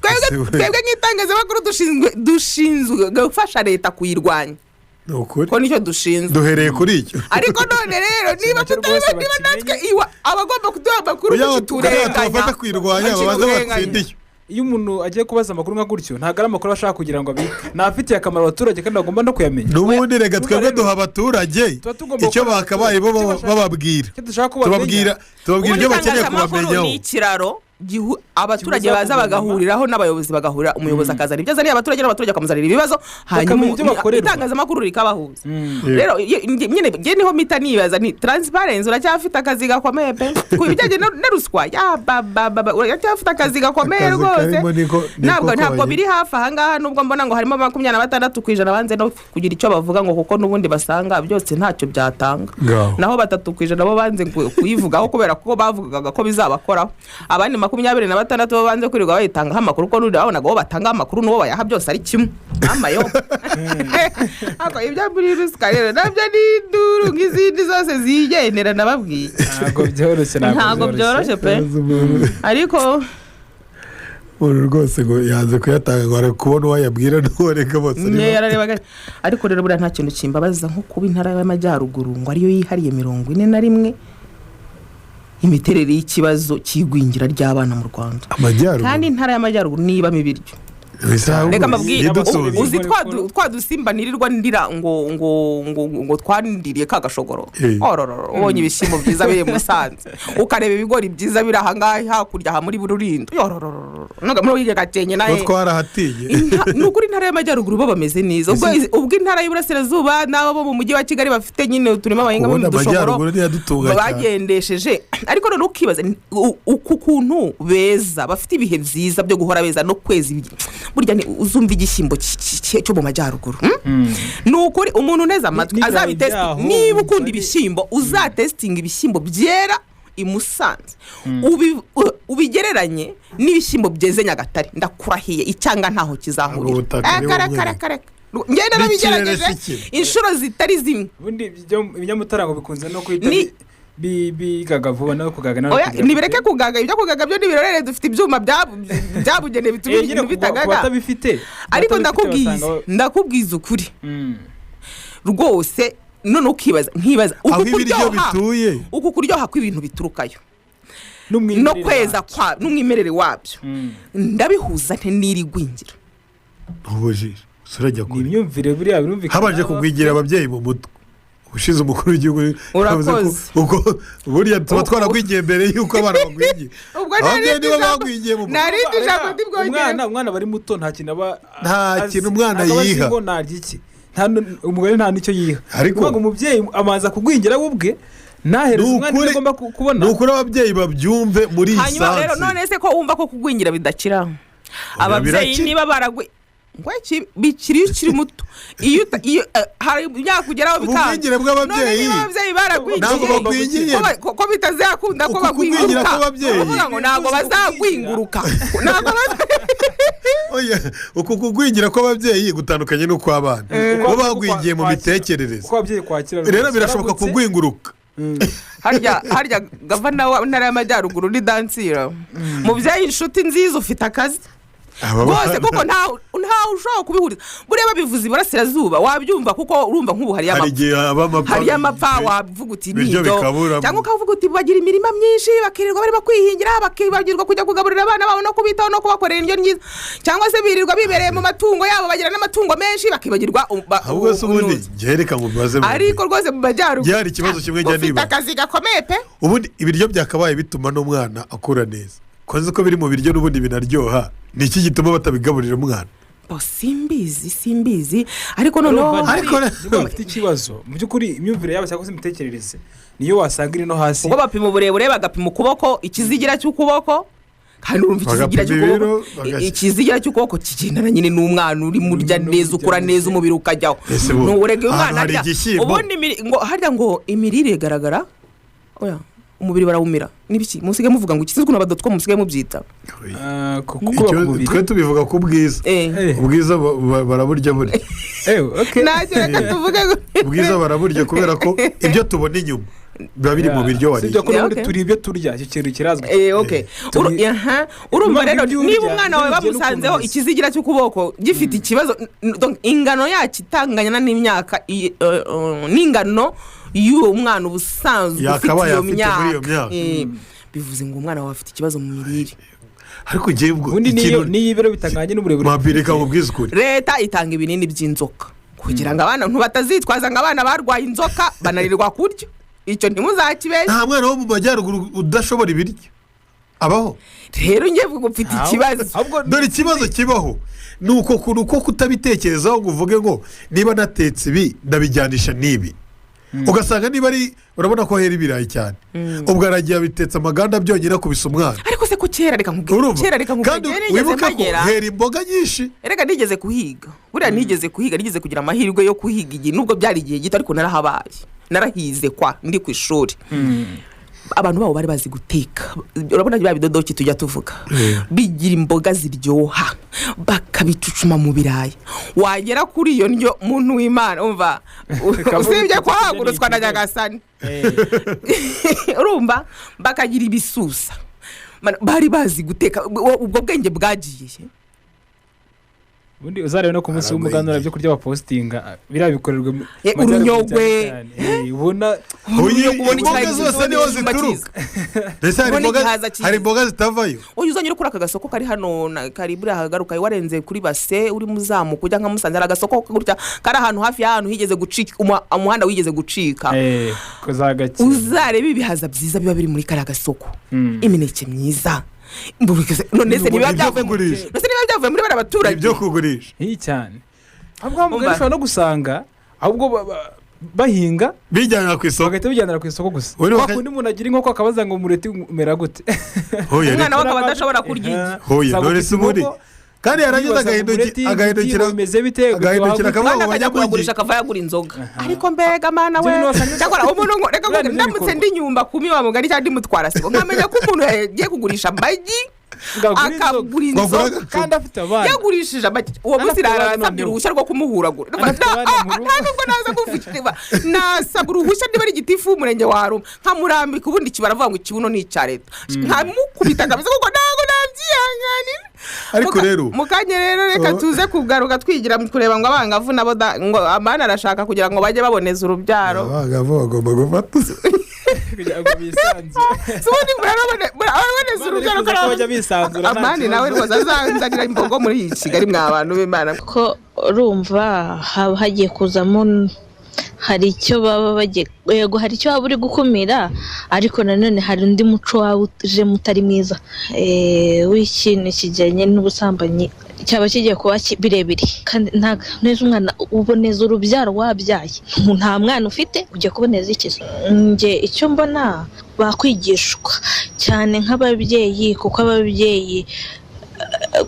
Twebwe Ese we. twebwe nk'itangazamakuru dushinzwe gufasha leta kuyirwanya, Ni ukuri. ko nicyo dushinzwe. Duhereye kuri icyo. Ariko none rero niba Nacyo tutareba rwose niba natwe bakimenye. abagomba kuduha amakuru Kugira ngo kukiturenganya, tubafate kwirwanya, babanze bakiturenganya. batsinde icyo. Iyo umuntu agiye kubaza amakuru nka gutyo, ntabwo ari amakuru ashaka kugira ngo abike, ni afitiye akamaro abaturage kandi bagomba no kuyamenya. N'ubundi reka twebwe Urumva rero, duha abaturage tuba tugomba icyo gukora bakabaye bo icyo bashaka- bababwira. Icyo dushaka ko bamenya. Tubabwira Ubundi ibyo bakeneye itangazamakuru kubamenyaho. ni ikiraro abaturage Kibuza baza guverinoma. bagahuriraho n'abayobozi bagahurira, umuyobozi akazana ibyo azaniye abaturage n'abaturage bakamuzanira ibibazo, hanyuma Bakamenya ibyo bakorerwa. itangazamakuru rikabahuza. Rero nyine njye niho mpita nibaza nti transparency uracyafite akazi gakomeye pe, ku bijyanye na ruswa ya ba ba ba ba, uracyafite akazi gakomeye Akazi rwose. karimo niko Ntabwo konyine. biri hafi ahangaha, nubwo mbona ngo harimo 26% banze no kugira icyo bavuga, ngo kuko n'ubundi basanga byose ntacyo byatanga. Ngaho. Naho 3% bo banze kuyivugaho kubera ko bavugaga ko bizabakoraho. Abandi 26 bo banze kwirirwa bayitangaho amakuru, ko n'ubundi babonaga uwo batangaho amakuru n'uwo bayaha byose ari kimwe amayo. Ariko ibyo muri ruswa rero nabyo ni induru nk'izindi zose zigendera, nababwiye. Ntabwo byoroshye. Ntabwo byoroshye pe, ariko Umuntu rwose ngo yanze kuyatanga, ngo ari kubona uwo yabwira n'uwo reka bose Nye yararebaga. Ariko rero buriya nta kintu kimbabaza nko kuba intara y'Amajyaruguru ngo ariyo yihariye 41 imiterere y'ikibazo cy'igwingira ry'abana mu Rwanda, kandi Amajyaruguru. intara y'Amajyaruguru nibamo ibiryo. Reka mbabwire, idutunze. uzi twa dusimba nirirwa ndira ngo twandiriye ka gashogoro? Orororo, ubonye ibishyimbo byiza biri i Musanze, ukareba ibigori byiza biri ahangaha hakurya aha muri Rurindo, yorororo, muri hirya Gakenke Ko nawe twarahatiye. Ni ukuri intara y'Amajyaruguru bo bameze neza. Ubwo intara y'Iburasirazuba n'abo bo mu mujyi wa Kigali bafite nyine uturima bahingamo Ubundi udushogoro Amajyaruguru ntiyadutunga cyane. bagendesheje. Ariko noneho ukibaza uku kuntu beza, bafite ibihe byiza byo guhora beza no kweza burya uzumva igishyimbo cyo mu majyaruguru, Ni ukuri umuntu uneze amatwi N'ibirayi azabitesite. byaho, Niba ukunda ibishyimbo, uzatesitinga ibishyimbo byera i Musanze, ubigereranye n'ibishyimbo byeze Nyagatare, ndakurahiye icyanga ntaho kizahurira. Ubutaka ni Kare, bumwe. kare, kare. Njye narabigerageje N'ikirere si kimwe. inshuro zitari zimwe. Ubundi ibinyamutarangwa bikunze no guhita bigaga vuba no kugaga nawe. Oya, nibireke kugaga. Ibyo kugaga byo nibirorere, dufite ibyuma byabugenewe bituma ibintu bitagaga. Batabifite. Ariko ndakubwiza ukuri rwose, none ukibaza, nkibaza uku Aho ibiryo kuryoha, bituye. uku kuryoha kw'ibintu biturukayo no kweza kwa n'umwimerere wabyo, ndabihuza nte n'iri gwingira? Ubujiji urajya Ni kure. imyumvire buriya, birumvikana. Habanje kugwigira ababyeyi mu mutwe. Ubushize umukuru w'igihugu yavuze ko Urakoze. ubwo buriya tuba twaragwingiye mbere y'uko abana bagwingiye. Ubwo Ababyeyi nibo narindi jambo- bagwingiye mu mutwe. Narindi jambo ndibwongere. Umwana aba ari muto, nta kintu aba Nta azi. kintu umwana Ntabwo aba azi yiha. ngo narya iki. Umugore nta n'icyo yiha. Ariko- Ni ukuvuga ngo umubyeyi abanza kugwingira we ubwe, ntahereze Ni umwana ibyo agomba kubona. Ni ukuri, ababyeyi babyumve muri iyi Hanyuma rero sansi. none se ko wumva ko kugwingira bidakira, ababyeyi Birakira. niba baragwi ngo iki bikiri iyo ukiri muto, iyo hari imyaka ugeraho bikanga. Ubugwingire bw'ababyeyi. None niba ababyeyi baragwingiye, Ntabwo bagwingiye. ko bitazakunda ko Uku kugwingira bagwinguruka. kw'ababyeyi. Ukuvuga ngo ntabwo bazagwinguruka, ntabwo Oya, uku kugwingira kw'ababyeyi gutandukanye n'ukw'abana. Uko Bo ababyeyi bagwingiye mu mitekerereze. Uko ababyeyi kwakira Rero birashoboka Waramutse. kugwinguruka. Harya gavana wa Ntara y'Amajyaruguru ni dansira mubyeyi, inshuti nziza, ufite akazi Aba rwose, bana- kuko ntawe ushobora kubihuriza. Buriya babivuze iburasirazuba wabyumva, kuko urumva nk'ubu hariyo Hari amapfa. igihe haba amapfa. Hariyo amapfa, wavuga uti Ibiryo nibyo. bikabura. Cyangwa ukavuga uti bagira imirima myinshi, bakirirwa barimo kwihingira, bakibagirwa kujya kugaburira abana babo no kubitaho no kubakorera indyo nziza, cyangwa se birirwa bibereye mu matungo yabo, bagira n'amatungo menshi, bakibagirwa Ahubwo se ubundi unuza. njye reka ngo mubaze. Ariko rwose mu majyaruguru Byari ikibazo kimwe njya ufite nibaza. akazi gakomeye pe. Ubundi ibiryo byakabaye bituma n'umwana akura neza, ko nzi ko biri mu biryo n'ubundi binaryoha, ni iki gituma batabigaburira umwana? Bo, simbizi, simbizi, ariko noneho Urumva Ariko niba bafite ikibazo, mu by'ukuri imyumvire yabo cyangwa se imitekerereze niyo wasanga iri no hasi. Ubwo bapima uburebure, bagapima ukuboko, ikizigira cy'ukuboko, kandi urumva ikizigira Bagapima cy'ukuboko ibiro, ikizigira cy'ukuboko kigendana nyine n'umwana urimo urya N'urya neza, ukura neza. neza, umubiri ukajyaho. Ese bo, Nturege ahantu umwana hari arya. igishyimbo. Ubundi ngo harya ngo imirire igaragara, oya, umubiri barawumira n'ibiki, musigaye muvuga ngo iki, sinzi ukuntu abadotwa musigaye mubyita. Ah, kubaka umubiri. Twe tubivuga ku bwiza. Ubwiza baraburya burya. Okay. Ntacyo, reka tuvuge Ubwiza baraburya kubera ko ibyo tubona inyuma biba biri mu biryo Si ibyo wariye. ko n'ubundi Okay. turi ibyo turya, icyo kintu kirazwi. Okay. Urumva Niba rero ibyo niba urya, umwana wawe ibyo urya bamusanzeho n'ukuntu ikizigira cy'ukuboko gifite ikibazo, donc ingano yacyo itangana n'imyaka n'ingano y'uwo mwana ubusanzwe ufite Yakabaye iyo afite muri iyo myaka. myaka. Bivuze ngo umwana wawe afite ikibazo mu mirire. Ariko ngewe ubwo Ubundi niyo ikintu niyo ibiro bitanganye n'uburebure. Mabwire, reka nkubwize ukuri. Leta itanga ibinini by'inzoka kugira ngo abana batazitwaza ngo abana barwaye inzoka bananirwa kurya. Icyo ntimuzakibeshye. Nta mwana wo mu majyaruguru udashobora ibiryo abaho. Rero njye mvuga mfite ikibazo. Ahubwo Dore ikibazo kibaho ni uko kuntu ko kutabitekerezaho ngo uvuge ngo niba natetse ibi ndabijyanisha n'ibi, ugasanga niba ari, urabona ko hera ibirayi cyane, ubwo aragiye abitetse amaganda byonyine akubise umwana. Ariko se ko kera, reka nkubwire, Urumva? kera, reka nkubwire, Kandi njyewe nigeze wibuke ko mpagera. hera imboga nyinshi. Erega nigeze kuhiga buriya, nigeze kuhiga, nigeze kugira amahirwe yo kuhiga igihe, nubwo byari igihe gito, ariko narahabaye, narahize kwa ndi ku ishuri. Abantu babo bari bazi guteka. Urabona bya bidodoki tujya tuvuga bigira imboga ziryoha, bakabicucuma mu birayi, wagera kuri iyo ndyo, muntu w'Imana, umva, usibye kuhagurutswa na Nyagasani. Urumva bakagira ibisusa. Bari bazi guteka. Ubwo bwenge bwagiye he? Ubundi uzarebe no ku munsi w'umuganura, ibyo kurya bapositinga biriya bikorerwa mu majyaruguru Urunyogwe. cyane cyane. Ubona Oye, Ubona imboga ikirayi zose cyiza, niho ubona ikijumba zituruka. cyiza. Mbese hari Ubona imboga igihaza cyiza. Hari imboga zitavayo. Uyu uzanye kuri aka gasoko kari hano kari buriya ahagaruka, warenze kuri base, urimo uzamuka ujya nka Musanze, hari agasoko gutya kari ahantu hafi y'ahantu higeze gucika umuhanda wigeze gucika. Kuzagakira. Uzarebe ibihaza byiza biba biri muri kariya gasoko, imineke myiza. None se Ibyo niba byavuye kugurisha. none se niba byavuye muri bariya baturage? Ibyo kugurisha. Iyi cyane, ahubwo wa mugani Umva. ushobora no gusanga ahubwo bahinga bijyana ku isoko, bagahita bijyanira ku isoko gusa. Uri Kwa kundi umuntu agira inkoko akabaza ngo umureti umera gute? Hoya. Umwana Reka. we akaba adashobora kurya igi. Hoya. Usanga None ufite se ubundi inkoko, kandi yarangiza yibaza ngo umureti agahindukira bimeze bite, agahindukira akavuga Kandi ngo akajya banyamujyi. kuyagurisha, akava yagura inzoga. Ariko mbega mana Ibyo we! bintu wasanga- Cyakora umuntu ngo reka Buriya ngo nibyo ndamutse bikorwa. ndi nyumba kumi wa mugari cyangwa ndi mutwara sibo, nkamenya ko umuntu yagiye kugurisha amagi. Ngo agure inzoga. Akagura Ngo agure inzoga. agacupa. Kandi afite abana. Yagurishije amagi uwo munsi. Anafite abana Narasabye noneho. uruhushya rwo kumuhuragura. Anafite abana mu rugo. Nta nubwo naza kuvuga, nasabwa uruhushya niba ari gitifu w'umurenge wa Ruma, nkamurambika ubundi baravuga ngo ikibuno ni icya leta, nkamukubita kabisa kuko ntabwo nabyihanganira. Ariko rero Mu kanya rero reka Oh. tuze kugaruka twigira mu kureba ngo abangavu nabo ngo amani arashaka kugira ngo bajye baboneza urubyaro. Abangavu bagomba gufata Kugira ngo bisanzure. Si ubundi muraboneza urubyaro? Barifuza ko bajya bisanzura, nta Amani nawe kibazo. rwose azanzanira imbogo muri iyi Kigali, mwa bantu b'Imana. Ko urumva haba hagiye kuzamo, hari icyo baba bagiye, yego hari icyo waba uri gukumira, ariko nanone hari undi muco waba ujemo utari mwiza w'ikintu kijyanye n'ubusambanyi, cyaba kigiye kuba birebire. Kandi nta neza umwana uboneza urubyaro wabyaye, nta mwana ufite ujya kuboneza iki? Njye icyo mbona, bakwigishwa cyane nk'ababyeyi, kuko ababyeyi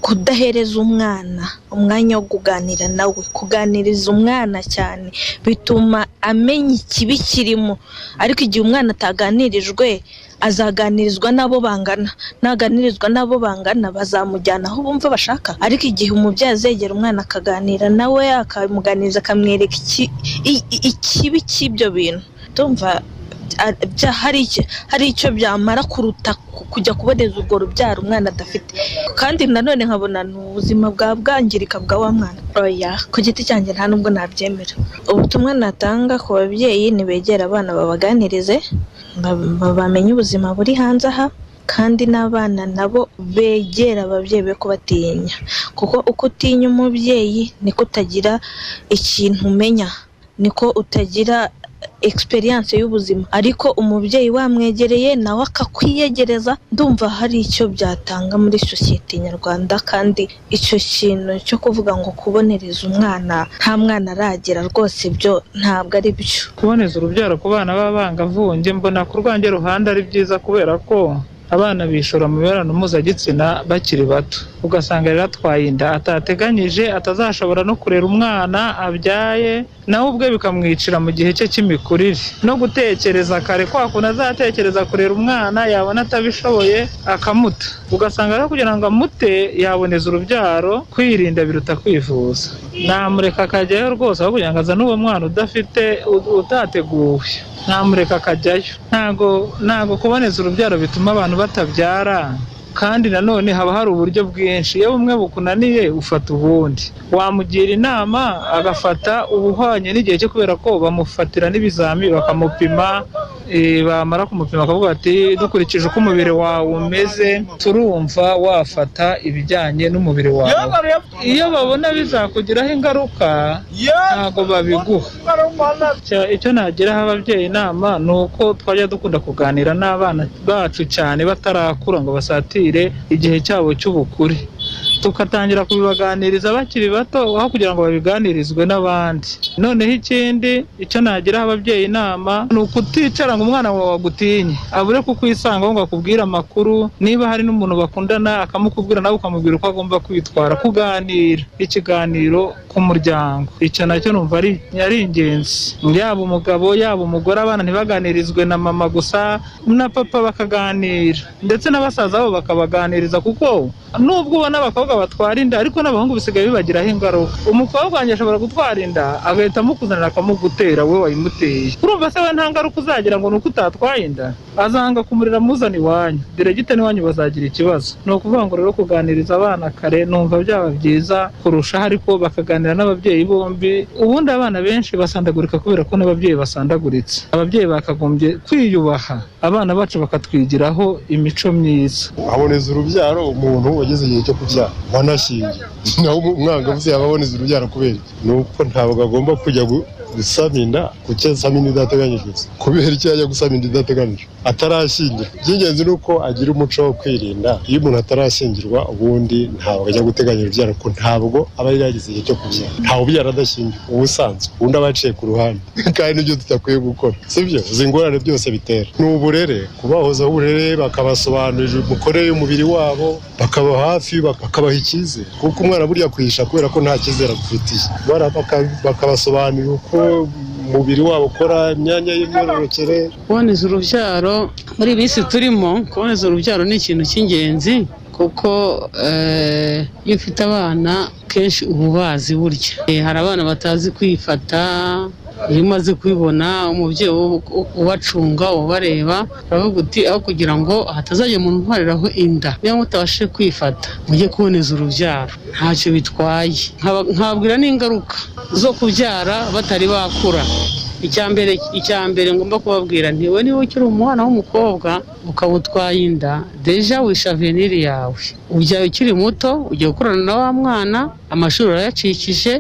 kudahereza umwana umwanya wo kuganira nawe, kuganiriza umwana cyane bituma amenya ikibi kirimo. Ariko igihe umwana ataganirijwe, azaganirizwa n'abo bangana, naganirizwa n'abo bangana bazamujyana aho bumva bashaka. Ariko igihe umubyeyi azegera umwana akaganira nawe, akamuganiriza, akamwereka ikibi cy'ibyo bintu, ndumva hari icyo byamara kuruta kujya kuboneza urwo rubyaro umwana adafite. Kandi nanone nkabona ni ubuzima bwa bwangirika bwa wa mwana. Oya, ku giti cyanjye nta nubwo nabyemera. Ubutumwa natanga ku babyeyi: nibegera abana babaganirize, bamenye ubuzima buri hanze aha. Kandi n'abana nabo begera ababyeyi be kubatinya, kuko uko utinya umubyeyi niko utagira ikintu umenya, niko utagira experience y'ubuzima. Ariko umubyeyi wamwegereye nawe akakwiyegereza, ndumva hari icyo byatanga muri sosiyete nyarwanda. Kandi icyo kintu cyo kuvuga ngo kubonereza umwana nta mwana aragera, rwose byo ntabwo ari byo. Kuboneza urubyaro ku bana b'abangavu, njye mbona ku rwanjye ruhande ari byiza, kubera ko abana bishora mu mibonano mpuzagitsina bakiri bato, ugasanga rero atwaye inda atateganyije, atazashobora no kurera umwana abyaye, nawe ubwe bikamwicira mu gihe cye cy'imikurire no gutekereza kare. Kwa kuntu azatekereza kurera umwana, yabona atabishoboye akamuta. Ugasanga rero kugira ngo amute yaboneza urubyaro. Kwirinda biruta kwivuza. Namureka akajyayo rwose, aho kugira ngo azane uwo mwana udafite utateguwe, namureka akajyayo. Ntago kuboneza urubyaro bituma abantu batabyara. Kandi nanone haba hari uburyo bwinshi, iyo bumwe bukunaniye ufata ubundi. Wamugira inama agafata ubuhwanye n'igihe cye, kubera ko bamufatira n'ibizami bakamupima, bamara kumupima bakavuga bati: "Dukurikije uko umubiri wawe umeze, turumva wafata ibijyanye n'umubiri wawe." Iyo babona bizakugiraho ingaruka ntabwo babiguha. Icyo nagiraho ababyeyi inama ni uko twajya dukunda kuganira n'abana bacu cyane batarakura ngo basatire igihe cyabo cy'ubukure, tugatangira kubibaganiriza bakiri bato aho kugira ngo babiganirizwe n'abandi. Noneho ikindi icyo nagiraho ababyeyi inama ni ukuticara ngo umwana wawe agutinye, abure kukwisangaho ngo akubwire amakuru. Niba hari n'umuntu bakundana akamukubwira, nawe ukamubwira uko agomba kwitwara. Kuganira, ikiganiro ku muryango, icyo nacyo numva ari ingenzi, yaba umugabo yaba umugore. Abana ntibaganirizwe na mama gusa, na papa bakaganira, ndetse na basaza babo bakabaganiriza, kuko nubwo ubona abakobwa batwara inda, ariko n'abahungu bisigaye bibagiraho ingaruka. Umukobwa wanjye ashobora gutwara inda agahita amukuzanira akamugutera, wowe wayimuteye. Urumva se we nta ngaruka uzagira ngo ni uko utatwaye inda? Azanga kumurira amuzana iwanyu diregite, n'iwanyu bazagira ikibazo. Ni ukuvuga ngo rero kuganiriza abana kare numva byaba byiza kurushaho, ariko bakaganira n'ababyeyi bombi. Ubundi abana benshi basandagurika kubera ko n'ababyeyi basandaguritse. Ababyeyi bakagombye kwiyubaha, abana bacu bakatwigiraho imico myiza. Aboneza urubyaro umuntu wageze igihe cyo kubyara wanashyingiwe, naho umwangavu yaba aboneza urubyaro kubera iki? Ni uko ntabwo agomba kujya gusama inda. Kuki asama inda idateganyijwe se? Kubera icyo yajya gusama inda idateganyijwe atarashyingirwa? Icy'ingenzi ni uko agira umuco wo kwirinda. Iyo umuntu atarashyingirwa, ubundi ntabwo ajya guteganya urubyaro, kuko ntabwo aba yari yageze igihe cyo kubyara. Ntawe ubyara adashyingiwe ubusanzwe, ubundi aba yaciye ku ruhande, kandi nibyo tudakwiye gukora, sibyo? Izi ngorane byose bitera ni uburere, kubahozaho uburere, bakabasobanurira imikorere y'umubiri wabo, bakaba hafi, bakabaha icyizere, kuko umwana burya kwihisha kubera ko nta cyizere agufitiye. Bakabasobanurira uko umubiri wabo ukora, imyanya y'imyororokere. Kuboneza urubyaro muri iyi minsi turimo, kuboneza urubyaro ni ikintu cy'ingenzi. Kuko iyo ufite abana kenshi uba ubazi burya. Hari abana batazi kwifata. Iyo umaze kubibona, umubyeyi ubacunga, ubareba, uravuga uti: "Aho kugira ngo hatazajya umuntu untwariraho inda, niba mutabashije kwifata mujye kuboneza urubyaro, ntacyo bitwaye." Nkababwira n'ingaruka zo kubyara batari bakura. Icya mbere ngomba kubabwira, ntiwe niba ukiri umwana w'umukobwa ukaba utwaye inda, déjà wishe avenir yawe. Ubyaye ukiri muto, ugiye gukorana na wa mwana, amashuri urayacikije,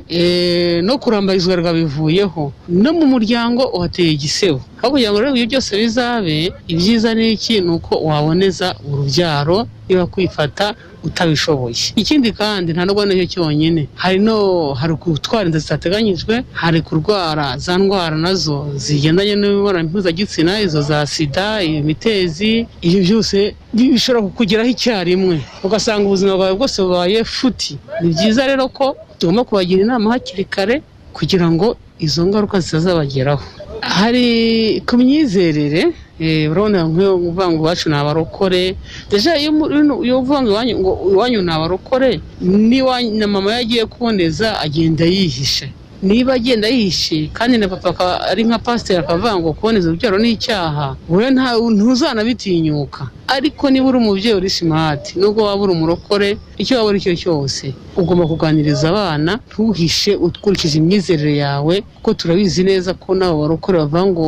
no kurambagizwa bivuyeho, no mu muryango uhateye igisebo. Aho kugira ngo rero ibyo byose bizabe, ibyiza ni iki? Ni uko waboneza urubyaro niba kwifata utabishoboye. Ikindi kandi, nta nubwo nicyo cyonyine, hari gutwara inda zitateganyijwe, hari kurwara za ndwara nazo zigendanye n'imibonano mpuzagitsina, izo za sida, imitezi. Ibyo byose bishobora kukugeraho icyarimwe, ugasanga ubuzima bwawe bwose bubaye futi. Ni byiza rero ko tugomba kubagira inama hakiri kare kugira ngo izo ngaruka zitazabageraho. Hari ku myizerere, urabona nk'iyo uvuga ngo iwacu ni abarokore, déjà iyo uvuga ngo iwanyu ni abarokore, na mama yagiye kuboneza agenda yihishe. Niba agenda yihishe kandi na papa akaba ari nka pasiteri, akavuga ngo kuboneza urubyaro ni icyaha, wowe ntuzanabitinyuka. Ariko niba uri umubyeyi uri smart, nubwo waba uri umurokore, icyo waba uri cyo cyose, ugomba kuganiriza abana, ntuhishe ukurikije imyizerere yawe, kuko turabizi neza ko n'abo barokore bavuga ngo,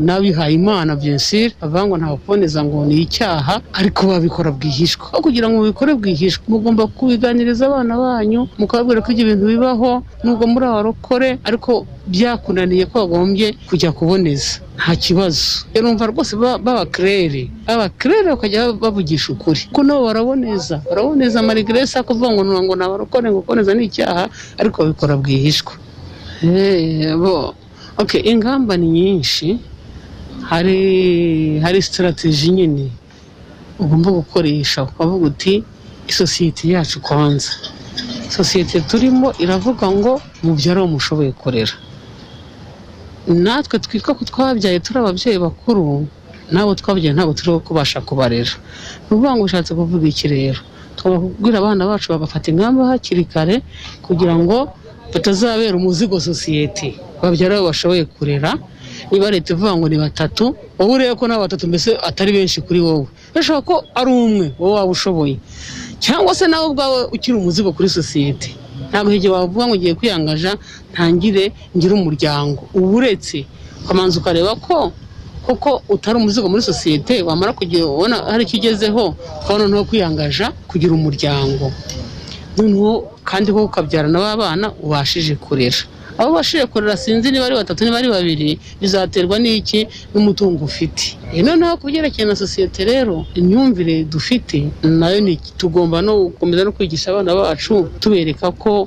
n'abihaye Imana bien sûr, bavuga ngo ntabwo kuboneza ngo ni icyaha, ariko babikora bwihishwa. Aho kugira ngo mubikore bwihishwa, mugomba kubiganiriza abana banyu, mukababwira ko ibyo bintu bibaho nubwo muri abarokore, ariko byakunaniye ko wagombye kujya kuboneza, nta kibazo. Numva rwose baba clair, baba clair, bakajya bavugisha ukuri ko nabo baraboneza malgré ça kuvuga ngo ni abarokore, ngo kuboneza ni icyaha, ariko babikora bwihishwa. Bo okay, ingamba ni nyinshi. Hari stratégie nyine ugomba gukoresha, ukavuga uti: "Isosiyete yacu, kwanza sosiyete turimo iravuga ngo mubyara uwo mushoboye kurera." Natwe twitwa ko twabyaye turi ababyeyi bakuru, nabo twabyaye ntabwo turiho kubasha kubarera. Ni ukuvuga ngo ushatse kuvuga iki rero? Tugomba kubwira abana bacu bagafata ingamba hakiri kare kugira ngo batazabera umuzigo sosiyete. Babyara abo bashoboye kurera. Niba leta ivuga ngo ni batatu, wowe urebe ko n'abo batatu mbese atari benshi kuri wowe. Birashoboka ko ari umwe wowe waba ushoboye, cyangwa se nawe ubwawe ukiri umuzigo kuri sosiyete. Ntabwo igihe wavuga ngo ugiye kwiyangaja ntangire ngire umuryango, uba uretse ukamanza ukareba ko koko utari umuzigo muri sosiyete. Wamara kugira ubona hari icyo ugezeho, ukabona noneho kwiyangaja kugira umuryango, noneho kandi ko ukabyara n'aba bana ubashije kurera. Abo ubashije kurera, sinzi niba ari batatu, niba ari babiri, bizaterwa n'iki? N'umutungo ufite. Noneho ku byerekeye na sosiyete rero, imyumvire dufite nayo ni tugomba no gukomeza no kwigisha abana bacu, tubereka ko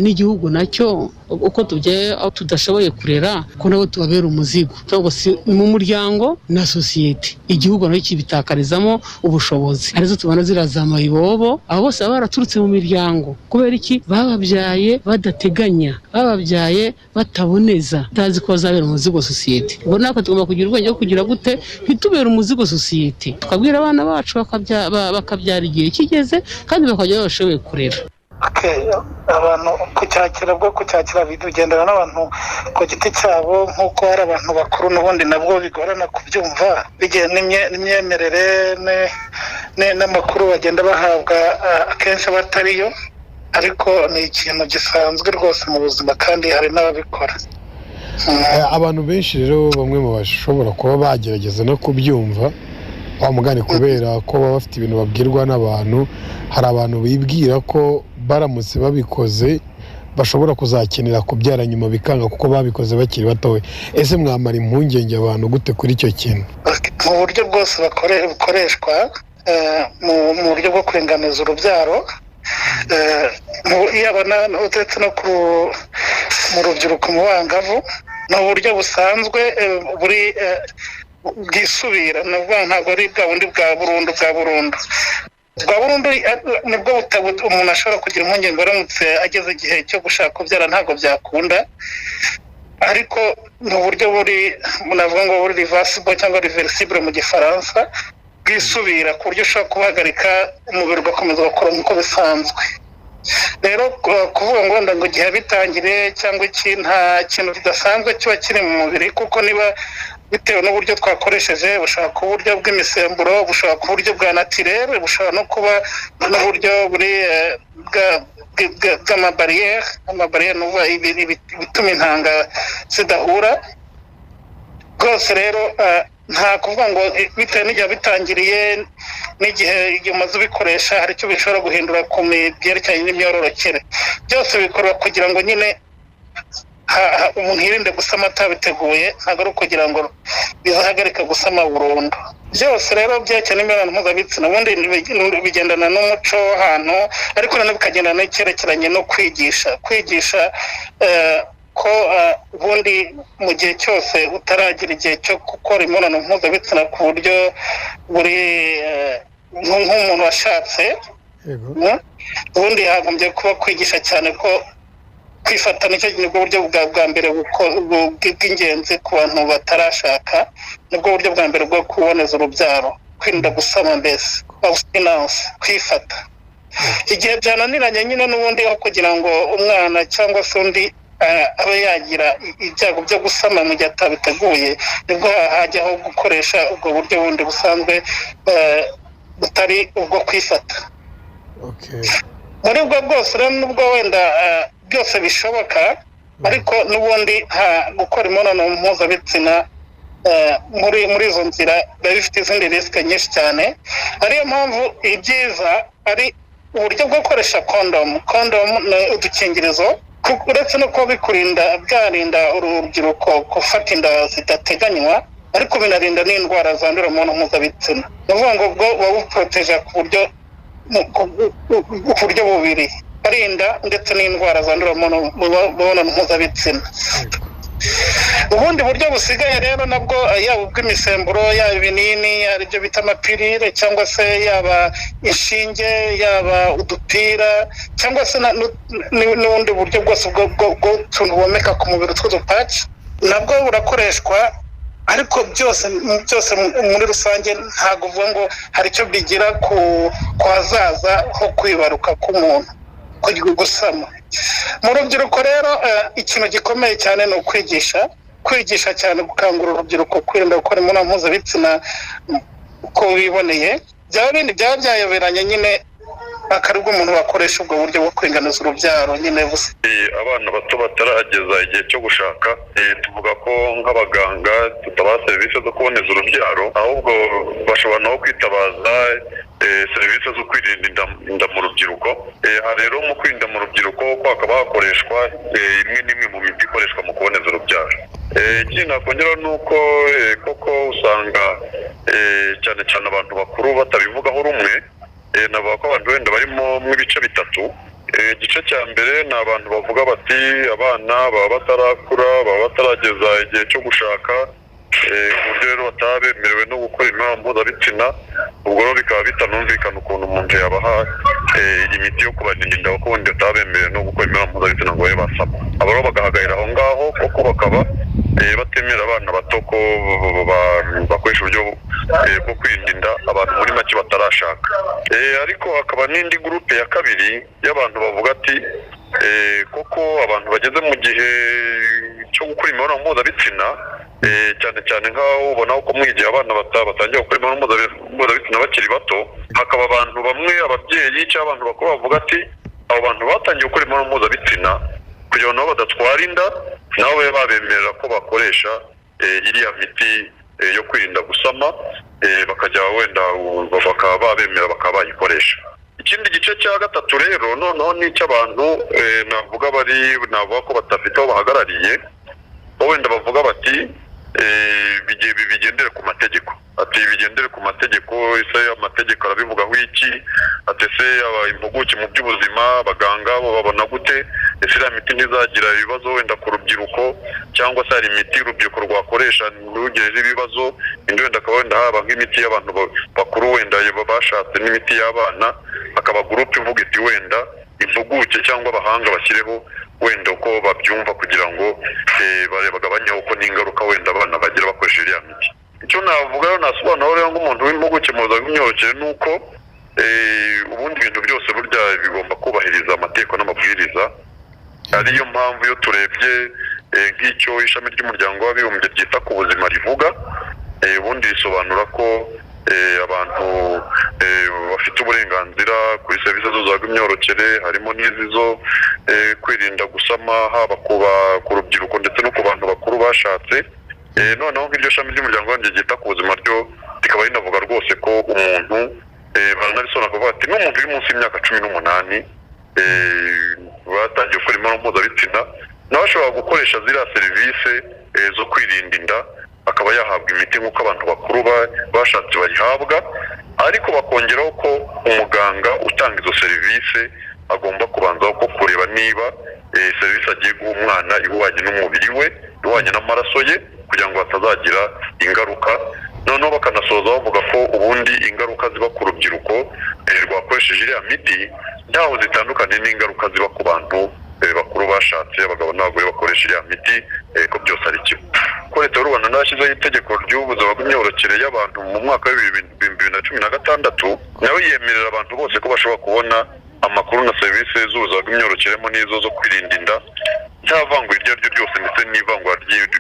n'igihugu nacyo, uko tubyaye aho tudashoboye kurera, ko nabo tubabera umuzigo. Cyangwa se mu muryango na sosiyete, igihugu nacyo kibitakarizamo ubushobozi. Arizo tubona zirazama ibobo. Abo bose baba baraturutse mu miryango. Kubera iki? Bababyaye badateganya, bababyaye bataboneza, batazi ko bazabera umuzigo sosiyete. Ubwo natwe tugomba kugira ubwenge bwo kugira gute ntitubere umuzigo sosiyete, tukabwira abana bacu bakabyara igihe kigeze kandi bakajya bashoboye kurera. Okay, abantu kucyakira, bwo kucyakira bigendana n'abantu ku giti cyabo, nk'uko hari abantu bakuru n'ubundi nabwo bigorana kubyumva bigiye n'imyemerere n'amakuru bagenda bahabwa, akenshi aba atariyo. Ariko ni ikintu gisanzwe rwose mu buzima, kandi hari n'ababikora. Abantu benshi rero, bamwe mu bashobora kuba bagerageza no kubyumva wa mugani, kubera ko baba bafite ibintu babwirwa n'abantu, hari abantu bibwira ko baramutse babikoze bashobora kuzakenera kubyara nyuma bikanga kuko babikoze bakiri batoya. Ese mwamara impungenge abantu gute kuri icyo kintu? Mu buryo bwose bukoreshwa mu buryo bwo kuringaniza urubyaro, yaba uretse no mu rubyiruko, mu bangavu, ni uburyo busanzwe buri bwisubira. Ni ukuvuga ntabwo ari bwa bundi bwa burundu bwa burundu. Nibwo umuntu ashobora kugira impungenge aramutse ageze igihe cyo gushaka kubyara ntabwo byakunda. Ariko ni uburyo buri, navuga ngo buri reversible cyangwa réversible mu Gifaransa. Bwisubira ku buryo ushobora kubuhagarika, umubiri ugakomeza ugakora nk'uko bisanzwe. Rero kuvuga ngo wenda ngo igihe bitangire cyangwa iki, nta kintu kidasanzwe kiba kiri mu mubiri, kuko niba bitewe n'uburyo twakoresheje, bushobora kuba uburyo bw'imisemburo, bushobora kuba uburyo bwa naturel, bushobora no kuba n'uburyo buri bw'amabariyeri. Amabariyeri ni ukuvuga ibituma intanga zidahura rwose. Rero nta kuvuga ngo bitewe n'igihe bitangiriye n'igihe igihe umaze ubikoresha hari icyo bishobora guhindura ku byerekeranye n'imyororokere. Byose bikorwa kugira ngo nyine umuntu yirinde gusama atabiteguye, ntabwo ari ukugira ngo bizahagarike gusama burundu. Byose rero byerekeye n'imibonano mpuzabitsina ubundi bigendana n'umuco w'ahantu, ariko noneho bikagendana n'icyerekeranye no kwigisha ko ubundi mu gihe cyose utaragira igihe cyo gukora imibonano mpuzabitsina ku buryo buri nk'umuntu washatse, ubundi hagombye kuba kwigisha cyane ko kwifata nicyo nibwo buryo bwa mbere bw'ingenzi ku bantu batarashaka, nibwo buryo bwa mbere bwo kuboneza urubyaro, kwirinda gusama, mbese abstinence, kwifata. Igihe byananiranye nyine n'ubundi, aho kugira ngo umwana cyangwa se undi abe yagira ibyago byo gusama mu gihe atabiteguye, nibwo hajyaho gukoresha ubwo buryo bundi busanzwe butari ubwo kwifata. Muri ubwo bwose rero, nubwo wenda byose bishoboka, ariko n'ubundi gukora imibonano mpuzabitsina muri izo nzira biba bifite izindi risques nyinshi cyane, ariyo mpamvu ibyiza ari uburyo bwo gukoresha kondomu. Kondomu ni udukingirizo. Uretse no kuba bikurinda, byarinda urubyiruko gufata inda zidateganywa, ariko binarinda n'indwara zandurira mu mibonano mpuzabitsina. Ni ukuvuga ngo ubwo buba buporoteje ku buryo bubiri, arinda ndetse n'indwara zandurira mu mibonano mpuzabitsina. Ubundi buryo busigaye rero nabwo, yaba ubw'imisemburo, yaba ibinini, aribyo bita amapirire, cyangwa se yaba inshinge, yaba udupira, cyangwa se n'ubundi buryo bwose bw'utuntu bomeka ku mubiri tw'udupaci, nabwo burakoreshwa. Ariko byose byose muri rusange ntabwo uvuga ngo hari icyo bigira ku hazaza ho kwibaruka k'umuntu, gusama mu rubyiruko. Rero ikintu gikomeye cyane ni ukwigisha, kwigisha cyane, gukangurira urubyiruko kwirinda gukora imibonano mpuzabitsina uko biboneye. Byaba bindi byaba byayoberanye nyine, akaribwo umuntu wakoresha ubwo buryo bwo kuringaniza urubyaro nyine busa. Abana bato batarageza igihe cyo gushaka, tuvuga ko nk'abaganga tutabaha serivisi zo kuboneza urubyaro, ahubwo bashobora nabo kwitabaza serivisi zo kwirinda inda mu rubyiruko. Aha rero mu kwirinda mu rubyiruko ko hakaba hakoreshwa imwe n'imwe mu miti ikoreshwa mu kuboneza urubyaro. Ikindi nakongeraho ni uko koko usanga cyane cyane abantu bakuru batabivugaho rumwe. Navuga ko abantu wenda barimo nk'ibice bitatu. Igice cya mbere ni abantu bavuga bati abana baba batarakura, baba batarageza igihe cyo gushaka, ku buryo rero bataba bemerewe no gukora imibonano mpuzabitsina. Ubwo rero bikaba bitanumvikana ukuntu umuntu yabaha imiti yo kubarinda inda, kuko ubundi bataba bemerewe no gukora imibonano mpuzabitsina ngo babe basama. Abo rero bagahagarara aho ngaho, koko bakaba batemera abana bato ko bakoresha uburyo bwo kwirinda inda, abantu muri make batarashaka. Ariko hakaba n'indi groupe ya kabiri y'abantu bavuga ati koko abantu bageze mu gihe cyo gukora imibonano mpuzabitsina, cyane cyane nk'aho ubona ko mwigihe abana batangiye gukora imibonano mpuzabitsina bakiri bato, hakaba abantu bamwe, ababyeyi cyangwa abantu bakuru, bavuga ati abo bantu batangiye gukora imibonano mpuzabitsina, kugira ngo nabo badatwara inda, nabo babe babemerera ko bakoresha iriya miti yo kwirinda gusama, bakajya wenda bakaba babemera bakaba bayikoresha. Ikindi gice cya gatatu rero noneho ni icy'abantu navuga bari, navuga ko badafite aho bahagarariye, bo wenda bavuga bati bigendere ku mategeko, ati bigendere ku mategeko. Ese amategeko arabivugaho iki? Ati ese impuguke mu by'ubuzima, abaganga, bo babona gute? Ese iriya miti ntizagira ibibazo wenda ku rubyiruko, cyangwa se hari imiti urubyiruko rwakoresha ntirugireho ibibazo? Indi wenda akaba wenda haba nk'imiti y'abantu bakuru wenda bashatse n'imiti y'abana, hakaba groupe ivuga iti wenda impuguke cyangwa abahanga bashyireho wenda uko babyumva kugira ngo bagabanye uko n'ingaruka wenda abana bagira bakoresheje iriya miti. Icyo navuga rero, nasobanura rero nk'umuntu w'impuguke mu buzima bw'imyororokere, ni uko ubundi ibintu byose burya bigomba kubahiriza amategeko n'amabwiriza. Ariyo mpamvu iyo turebye nk'icyo ishami ry'umuryango w'abibumbye ryita ku buzima rivuga, ubundi risobanura ko abantu bafite uburenganzira kuri serivisi z'ubuzima bw'imyororokere, harimo n'izi zo kwirinda gusama, haba ku rubyiruko ndetse no ku bantu bakuru bashatse. Noneho nk'iryo shami ry'umuryango w'abibumbye ryita ku buzima ryo rikaba rinavuga rwose ko umuntu, baranabisobanura bakavuga ati n'umuntu uri munsi y'imyaka 18 batangiye gukora imibonano mpuzabitsina, nawe ashobora gukoresha ziriya serivisi zo kwirinda inda, akaba yahabwa imiti nk'uko abantu bakuru bashatse bayihabwa. Ariko bakongeraho ko umuganga utanga izo serivisi agomba kubanza ko kureba niba serivisi agiye guha umwana ihwanye n'umubiri we, ihwanye n'amaraso ye, kugira ngo hatazagira ingaruka. Noneho bakanasoza bavuga ko ubundi ingaruka ziba ku rubyiruko rwakoresheje iriya miti ntaho zitandukanye n'ingaruka ziba ku bantu bakuru bashatse, abagabo n'abagore bakoresha iriya miti, ko byose ari kimwe. Ko Leta y'u Rwanda yashyizeho itegeko ry'ubuzima bw'imyororokere y'abantu mu mwaka wa 2016, nawe yemerera abantu bose ko bashobora kubona amakuru na serivisi z'ubuzima bw'imyororokere n'izo zo kwirinda inda, nta vangura iryo ari ryo ryose, ndetse n'ivangura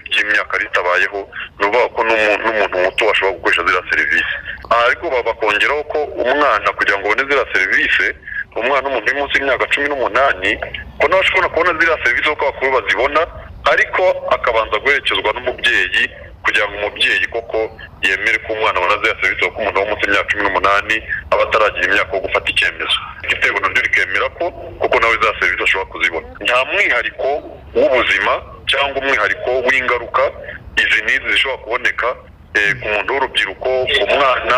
ry'imyaka ritabayeho. Ni ukuvuga ko n'umuntu muto ashobora gukoresha ziriya serivisi. Ariko bakongeraho ko umwana, kugira ngo abone ziriya serivisi, umwana w'umuntu uri munsi y'imyaka 18, ko nawe ashobora kubona ziriya serivisi kuko abakuru bazibona, ariko akabanza guherekezwa n'umubyeyi, kugira ngo umubyeyi koko yemere ko umwana abona ziriya serivisi, kuko umuntu wo munsi y'imyaka 18 aba ataragira imyaka yo gufata icyemezo. Itegeko naryo rikemera ko kuko nawe za serivisi ashobora kuzibona. Nta mwihariko w'ubuzima cyangwa umwihariko w'ingaruka izi n'izi zishobora kuboneka ku muntu w'urubyiruko, ku mwana,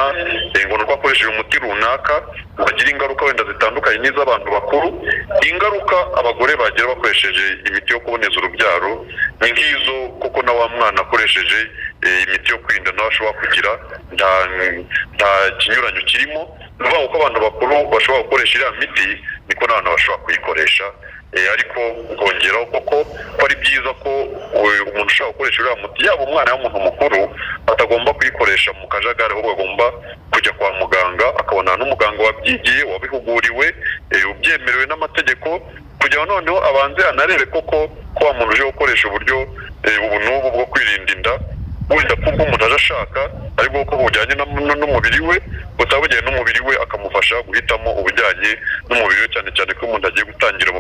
ngo ni uko akoresheje umuti runaka bagira ingaruka wenda zitandukanye n'iz'abantu bakuru. Ingaruka abagore bagira bakoresheje imiti yo kuboneza urubyaro ni nk'izo kuko na wa mwana akoresheje imiti yo kwirinda nawe ashobora kugira, nta kinyuranyo kirimo. Ni ukuvuga ko abantu bakuru bashobora gukoresha iriya miti niko n'abantu bashobora kuyikoresha. Ariko ukongeraho koko ko ari byiza ko umuntu ushobora gukoresha uriya muti, yaba umwana w'umuntu mukuru, atagomba kuyikoresha mu kajagari, ahubwo agomba kujya kwa muganga akabonana n'umuganga wabyigiye, wabihuguriwe, ubyemerewe n'amategeko, kugira ngo noneho abanze anarebe koko ko wa muntu uje gukoresha uburyo ubu n'ubu bwo kwirinda inda, wenda kubwo umuntu aje ashaka ariko ko bujyanye n'umubiri we, butaba bujyanye n'umubiri we, akamufasha guhitamo ubujyanye n'umubiri we, cyane cyane ko umuntu agiye gutangira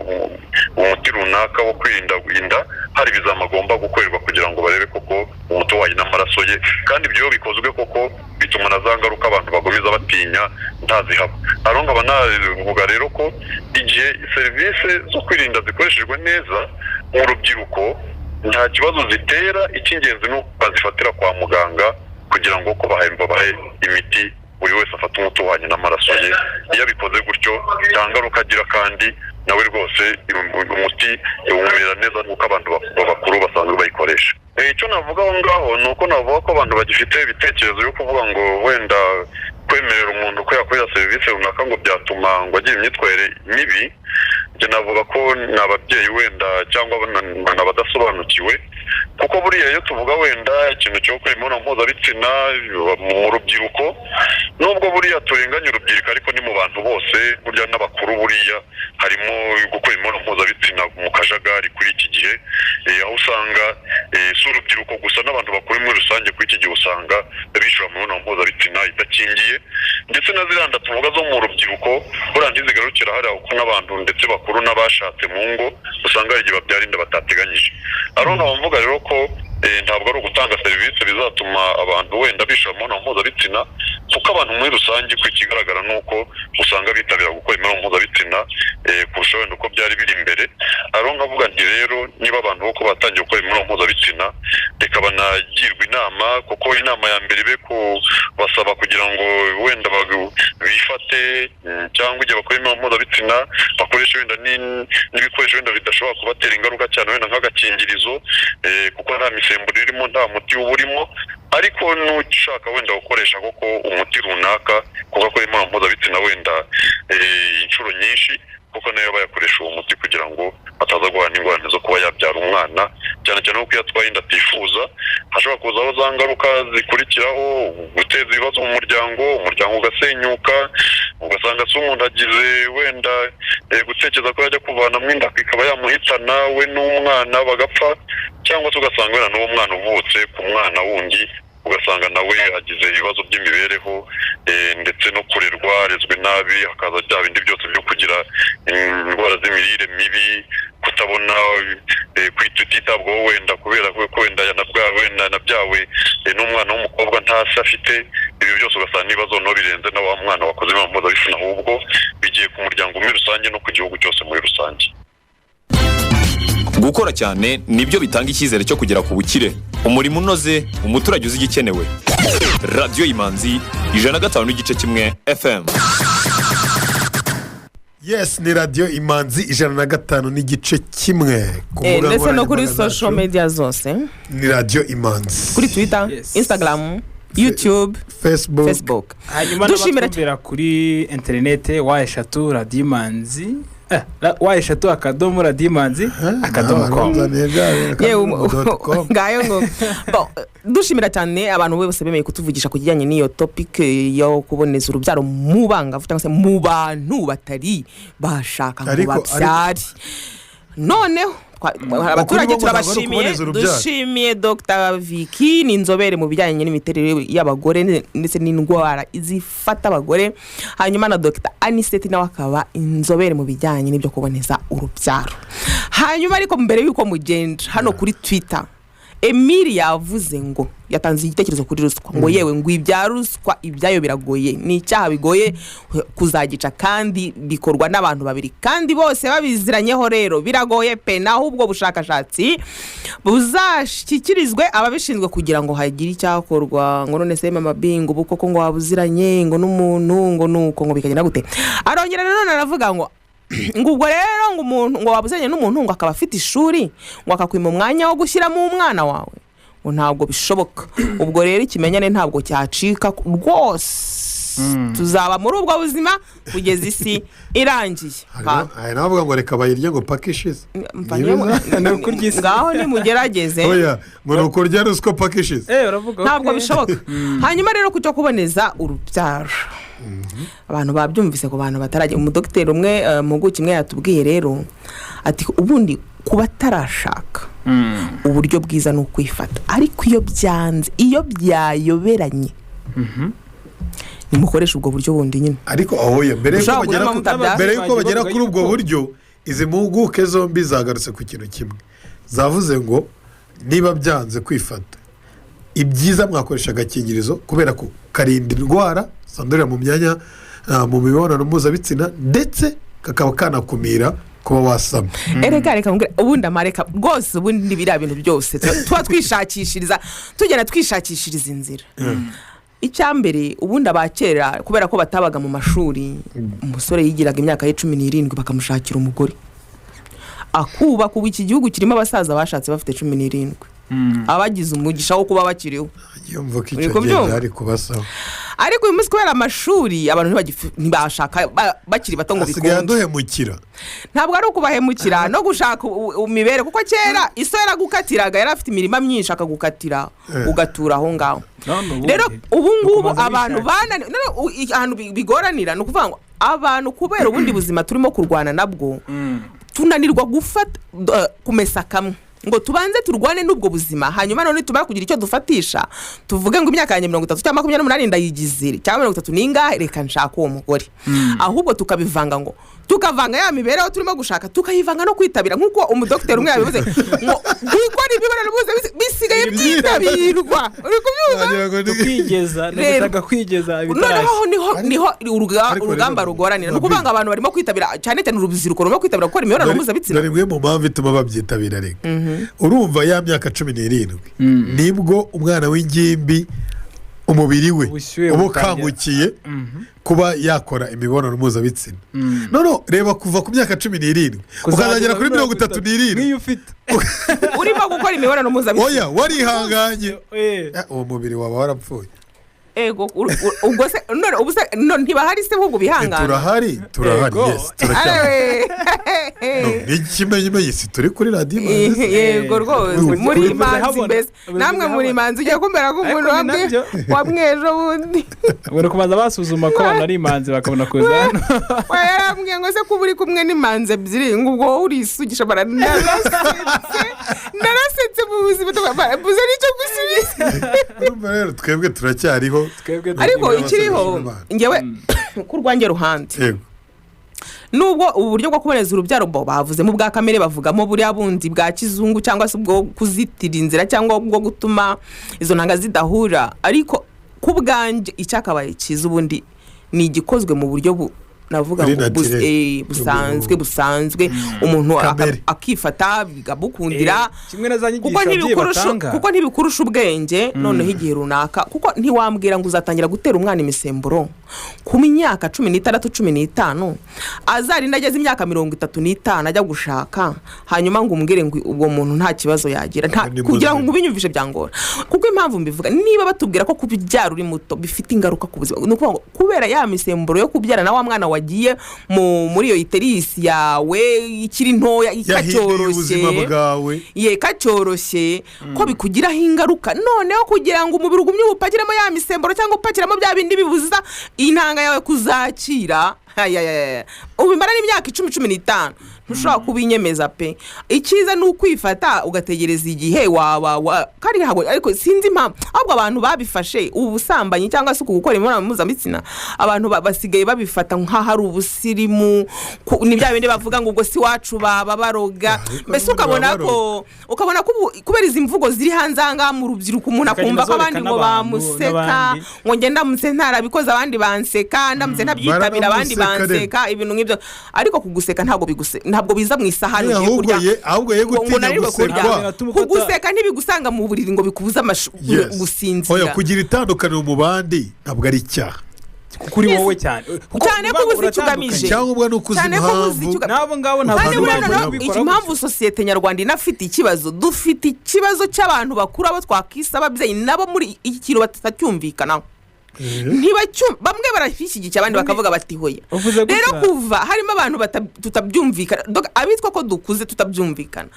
umuti runaka wo kwirinda inda, hari ibizami agomba gukorerwa kugira ngo barebe koko umuti wajyanye n'amaraso ye. Kandi ibyo iyo bikozwe koko bituma na za ngaruka abantu bagomeza batinya ntazihaba. Aho nkaba navuga rero ko igihe serivisi zo kwirinda zikoreshejwe neza mu rubyiruko nta kibazo zitera. Icy'ingenzi ni uko bazifatira kwa muganga, kugira ngo ko bahe imiti, buri wese afate umuti uhwanye n'amaraso ye. Iyo abikoze gutyo nta ngaruka agira, kandi nawe rwose umuti umumera neza nk'uko abantu bakuru basanzwe bayikoresha. Icyo navuga aho ngaho ni uko navuga ko abantu bagifite ibitekerezo byo kuvuga ngo wenda kwemerera umuntu ko yakorera serivisi runaka ngo byatuma ngo agira imyitwarire mibi. Njye navuga ko ni ababyeyi wenda cyangwa abadasobanukiwe, kuko buriya iyo tuvuga wenda ikintu cyo gukora imibonano mpuzabitsina mu rubyiruko, nubwo buriya turenganya urubyiruko, ariko ni mu bantu bose, burya n'abakuru buriya harimo gukora imibonano mpuzabitsina mu kajagari kuri iki gihe, aho usanga si urubyiruko gusa, n'abantu bakuru muri rusange kuri iki gihe usanga bishora mu mibonano mpuzabitsina idakingiye. Ndetse na ziriya nda tuvuga zo mu rubyiruko buriya ntizigarukira hariya, kuko n'abantu ndetse bakuru n'abashatse mu ngo usanga hari igihe babyara inda batateganyije. Ariko nkaba mvuga rero ko ntabwo ari ugutanga serivisi bizatuma abantu wenda bishora mu mibonano mpuzabitsina, kuko abantu muri rusange ku ikigaragara ni uko usanga bitabira gukora imibonano mpuzabitsina kurusha wenda uko byari biri imbere. Ariko nkavuga nti rero niba abantu boko batangiye gukora imibonano mpuzabitsina, reka banagirwa inama, kuko inama ya mbere ibe kubasaba kugira ngo wenda bifate, cyangwa igihe bakora imibonano mpuzabitsina bakoreshe wenda n'ibikoresho wenda bidashobora kubatera ingaruka cyane, wenda nk'agakingirizo, kuko nta misemburo irimo, nta muti uba urimo. Ariko n'ushaka wenda gukoresha koko umuti runaka, kuko akora imibonano mpuzabitsina wenda inshuro nyinshi, kuko nayo bayakoresha uwo muti kugira ngo ataza guhura n'ingorane zo kuba yabyara umwana, cyane Cyane cyane ko iyo atwaye inda atifuza, hashobora kuzaho za ngaruka zikurikiraho, guteza ibibazo mu muryango, umuryango ugasenyuka, ugasanga se umuntu agize wenda gutekereza ko yajya kuvanamo inda ikaba yamuhitana we n'umwana bagapfa, cyangwa se ugasanga wenda n'uwo mwana uvutse ku mwana wundi, ugasanga nawe agize ibibazo by'imibereho, ndetse no kurerwa arezwe nabi, hakaza bya bindi byose byo kugira indwara z'imirire mibi, kutabona kwita utitabwaho wenda kubera ko wenda yanabyawe n'umwana w'umukobwa nta se afite. Ibi byose ugasanga n'ibibazo noneho birenze na wa mwana wakoze imibonano mpuzabitsina, ahubwo bigiye ku muryango muri rusange no ku gihugu cyose muri rusange. Gukora cyane nibyo bitanga icyizere cyo kugera ku bukire. Umurimo unoze, umuturage uzi igikenewe. Radiyo Imanzi, 105.1 FM. Yes, ni Radiyo Imanzi 105.1 ku mbuga Ndetse no kuri nkoranyambaga social zacu. media zose. Ni Radiyo Imanzi. Kuri Twitter, Instagram, YouTube, Facebook. Facebook. Hanyuma Dushimira n'abatwumvira kuri interinete, www.radiyoimanzi, www.radiyoimanzi.com. Yewe, ngayo ngo. Bon, dushimira cyane abantu bose bemeye kutuvugisha ku kijyanye n'iyo topic yo kuboneza urubyaro mu bangavu cyangwa se mu bantu batari bashaka ngo babyare. Noneho abaturage Kuri bo ngo ntabwo ari turabashimiye. ukuboneza urubyaro. Dushimiye Dr Vicky, ni inzobere mu bijyanye n'imiterere y'abagore ndetse n'indwara zifata abagore, hanyuma na Dr Aniseti nawe akaba inzobere mu bijyanye n'ibyo kuboneza urubyaro. Hanyuma ariko mbere y'uko mugenda, hano kuri Twitter Emile yavuze ngo, yatanze igitekerezo kuri ruswa, ngo yewe, ngo ibya ruswa ibyayo biragoye, ni icyaha bigoye kuzagica kandi bikorwa n'abantu babiri kandi bose babiziranyeho, rero biragoye pe. Naho ubwo bushakashatsi buzashyikirizwe ababishinzwe kugira ngo hagire icyakorwa. Ngo none se mama bingo, ubu koko ngo waba uziranye ngo n'umuntu, ngo nuko ngo bikagenda gute? Arongera nanone aravuga ngo ubwo rero ngo umuntu ngo waba uziranye n'umuntu, ngo akaba afite ishuri, ngo akakwima umwanya wo gushyiramo umwana wawe, ngo ntabwo bishoboka. Ubwo rero ikimenyane ntabwo cyacika rwose, tuzaba muri ubwo buzima kugeza isi irangiye. Hari n'abavuga ngo reka bayirye ngo paka ishize. Ngaho nimugerageze. Oya, ngo ni ukurya ruswa paka ishize. Ntabwo bishoboka. Hanyuma rero ku cyo kuboneza urubyaro, abantu babyumvise. Ku bantu batarajya, umudogiteri umwe, mpuguke imwe yatubwiye rero ati ubundi ku batarashaka uburyo bwiza ni ukwifata, ariko iyo byanze, iyo byayoberanye, nimukoreshe ubwo buryo bundi nyine. Ariko oya, mbere y'uko Ushobora bagera kuguramo mutabyara. Mbere y'uko bagera kuri ubwo buryo, izi mpuguke zombi zagarutse ku kintu kimwe. Zavuze ngo niba byanze kwifata, ibyiza mwakoresha agakingirizo kubera ko karinda indwara zandurira mu myanya mu mibonano mpuzabitsina, ndetse kakaba kanakumira kuba wasama. Erega reka nkubwire, ubundi amareka rwose, ubundi biriya bintu byose tuba twishakishiriza, tugenda twishakishiriza inzira. Icyambere, ubundi abakera kubera ko batabaga mu mashuri, umusore yigiraga imyaka ye 17 bakamushakira umugore akubaka. Ubu iki gihugu kirimo abasaza bashatse bafite 17, abagize umugisha wo kuba bakiriho. Yumva ko Uri icyo gihe kubyumva? byari kubasaba. Ariko uyu munsi kubera amashuri, abantu ntibashaka bakiri bato ngo Asigaye bikunde. aduhemukira. Ntabwo ari ukubahemukira, no gushaka imibereho, kuko kera iso yaragukatiraga, yari afite imirima myinshi akagukatira ugatura aho ngaho. Rero ubu ngubu Ukubanza abantu wishakira. banani none ahantu bigoranira ni ukuvuga ngo abantu kubera ubundi buzima turimo kurwana nabwo, tunanirwa gufata kumesa kamwe ngo tubanze turwane n'ubwo buzima, hanyuma none tumara kugira icyo dufatisha tuvuge ngo imyaka yanjye 30 cyangwa 28 ndayigize, cyangwa 30 n'ingahe, reka nshake uwo mugore. Ahubwo tukabivanga, ngo tukavanga ya mibereho turimo gushaka, tukayivanga no kwitabira, nk'uko umudogiteri umwe yabivuze ngo gukora imibonano mpuzabitsina bisigaye byitabirwa. Uri kubyumva? Kwigeza ni Rero, ugushaka kwigeza noneho ibitarashya. Niho urugamba rugoranira. Ni ukuvuga ngo abantu barimo kwitabira, cyane cyane urubyiruko rurimo kwitabira gukora imibonano mpuzabitsina. Dore imwe mu mpamvu ituma babyitabira. Reka, urumva ya myaka 17 nibwo umwana w'ingimbi umubiri we Ubushyuhe uba butangira. ukangukiye kuba yakora imibonano mpuzabitsina. Noneho reba kuva ku myaka 17 ukazagera kuri 37 nk'iyo ufite urimo gukora imibonano mpuzabitsina. Oya, warihanganye. Uwo mubiri waba warapfuye. Ego, ubwo se none, ubu se none ntibahari se ahubwo bihangana? Turahari, turahari. Ego. Yes, turacyahari. N'ikimenyimenyi si turi kuri radiyo Imanzi se? Yego rwose, muri Ubivuze imanzi habona. mbese. Ubivuze Namwe muri habona. imanzi, ugiye kumbera nk'umuntu Ariko ni wamwe nabyo. wamwe ejo bundi. Bari kubanza basuzuma ko abantu ari imanzi, bakabona kuza hano. We yarambwiye ngo se kuba uri kumwe n'imanzi ebyiri, ngo ubwo wowe urisugisha bara. Narasetse, narasetse mu buzima, mbuze n'icyo gusubiza. Urumva rero, twebwe turacyariho. Twebwe Ariko Turi ikiriho, Imana. ngewe ku rwanjye ruhande, Yego. Nubwo ubu buryo bwo kuboneza urubyaro bo bavuzemo ubwa kamere, bavugamo buriya bundi bwa kizungu, cyangwa se ubwo kuzitira inzira, cyangwa ubwo gutuma izo ntanga zidahura, ariko ku bwanjye icyakabaye cyiza ubundi ni igikozwe mu buryo navuga Buri ngo naturel. Busanzwe, umuntu Kamere. akifata bikamukundira. Kimwe na za nyigisho Kuko ababyeyi ntibikurusha, batanga. kuko ntibikurusha ubwenge. Noneho igihe runaka, kuko ntiwambwira ngo uzatangira gutera umwana imisemburo ku myaka 16, 15, azarinda ageze imyaka 35 ajya gushaka, hanyuma ngo umbwire ngo ubwo muntu nta kibazo yagira Ni kugira ngo muzima. ubinyumvishe byangora. Kuko impamvu mbivuga, niba batubwira ko kubyara uri muto bifite ingaruka ku buzima, ni ukuvuga ngo kubera ya misemburo yo kubyara na wa mwana wagiye muri iyo utérus yawe ikiri ntoya, Yahinduye ubuzima ikacyoroshye bwawe. Ye, kacyoroshye, ko bikugiraho ingaruka. Noneho kugira ngo umubiri ugumye upakiremo ya misemburo cyangwa upakiramo bya bindi bibuza intanga yawe kuzakira, ayayaya, ubimara n'imyaka 10, 15, ntushobora kubinyemeza pe. Icyiza ni ukwifata ugategereza igihe waba kandi ntabwo, ariko sinzi impamvu ahubwo abantu babifashe ubu busambanyi cyangwa se uku gukora imibonano mpuzabitsina, abantu basigaye babifata nk'aho ari ubusirimu. Ni bya bindi bavuga ngo ubwo si iwacu baba baroga. Ariko Mbese n'ubundi ukabona baba ko ukabona ko ubu kubera izi mvugo ziri hanze aha ngaha mu rubyiruko, umuntu Zikagenda akumva ko abandi zoreka ngo n'abantu, bamuseka, n'abandi. ngo njye ndamutse ntarabikoze abandi banseka, ndamutse ntabyitabira abandi Baranamuseka rero. banseka, ibintu nk'ibyo. Ariko kuguseka ntabwo biza mu isahani Nyine ugiye ahubwo kurya. Ahubwo ye Ngo gutinya unanirwe gusekwa. kurya. Biratuma ufata- Kuguseka ntibigusanga mu buriri ngo bikubuze Yes. gusinzira. Oya, kugira itandukaniro mu bandi ntabwo ari icyaha. Kuri wowe cyane. Kuko Cyane ko uba uzi icyo ugamije. Cyangwa ni uko uzi Cyane ko uzi impamvu. icyo N'abo ngabo ntabwo Kandi Abantu buriya babona noneho kubikora. impamvu sosiyete nyarwanda inafite ikibazo, dufite ikibazo cy'abantu bakuru, abo twakisa ababyeyi, nabo muri iki kintu batacyumvikanaho. Bamwe barabishyigikiye, abandi bakavuga bati hoya. Uvuze gutya. Rero kuva harimo abantu tutabyumvikana, donc abitwa ko dukuze tutabyumvikana,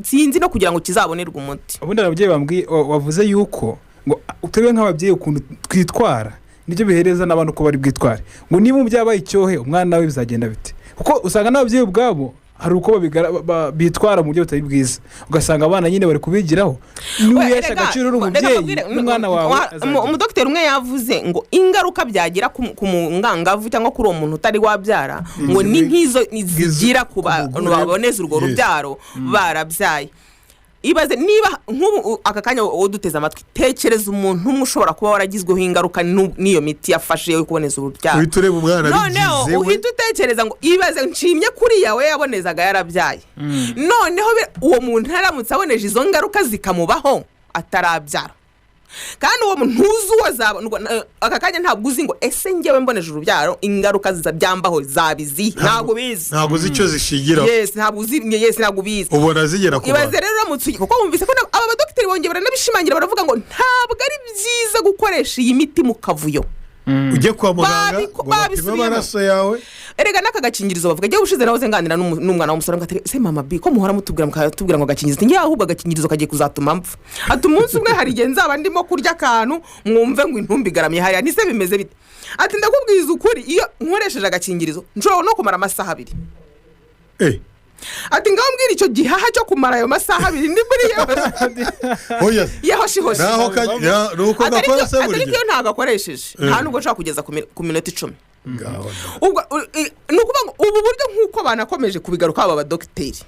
sinzi no kugira ngo kizabonerwe umuti. Ubundi ababyeyi bambwiye wavuze yuko ngo twebwe nk'ababyeyi ukuntu twitwara nibyo bihereza n'abantu uko bari bwitware, ngo niba umubyeyi abaye icyohe, umwana we bizagenda bite? Kuko usanga n'ababyeyi ubwabo hari uko bitwara mu buryo butari bwiza, ugasanga abana nyine bari kubigiraho. Niba Oya, uhesha agaciro uri reka umubyeyi, n'umwana wawe azagira. Umudogiteri umwe yavuze ngo ingaruka byagira ku mwangavu cyangwa kuri uwo muntu utari wabyara, ngo ni nk'izo zigira ku bantu mugore. baboneza urwo rubyaro barabyaye. Ibaze niba nk'ubu aka kanya wowe uduteze amatwi, tekereza umuntu umwe ushobora kuba waragizweho ingaruka n'iyo miti yafashe yo kuboneza urubyaro. Uhita ureba umwana Noneho abigize we. uhita utekereza ngo ibaze nshimye kuriya we yabonezaga yarabyaye, noneho uwo muntu aramutse aboneje izo ngaruka zikamubaho atarabyara, kandi uwo muntu ntuzi uwo azaba aka kanya ntabwo uzi ngo ese ngewe mboneje urubyaro ingaruka ziza byambaho zaba izihe? Ntabwo ubizi. Ntabwo uzi icyo zishingiraho. Yes, ntabwo uzi, yes, ntabwo ubizi. Ubona zigera ku Ibaze bantu. rero uramutse kuko wumvise ko aba badogiteri bongeye baranabishimangira, baravuga ngo ntabwo ari byiza gukoresha iyi miti mu kavuyo. Ujye kwa muganga ngo bapime Babisubiyemo. amaraso yawe. Erega n'aka gakingirizo bavuga, igihe ushize nahoze nganira n'umwana w'umusore ngo ati se mama bi, ko muhora mutubwira, mukatubwira ngo agakingirizo, ngewe ahubwo agakingirizo kagiye kuzatuma mpfa. Ati umunsi umwe hari igihe nzaba ndimo kurya akantu, mwumve ngo intumbi igaramye hariya, nise bimeze bite? Ati ndakubwiza ukuri, iyo nkoresheje agakingirizo nshobora no kumara amasaha 2. Ati ngaho mbwira icyo gihaha cyo kumara ayo masaha 2 ni muri Oya. Yehoshi hoshi. Naho ni uko gakora se Atari burya? iyo ntabwo akoresheje, nta nubwo nshobora kugeza ku minota 10. Ngaho. Ubwo ni ukuvuga ngo ubu buryo nk'uko banakomeje kubigaruka aba badogiteri,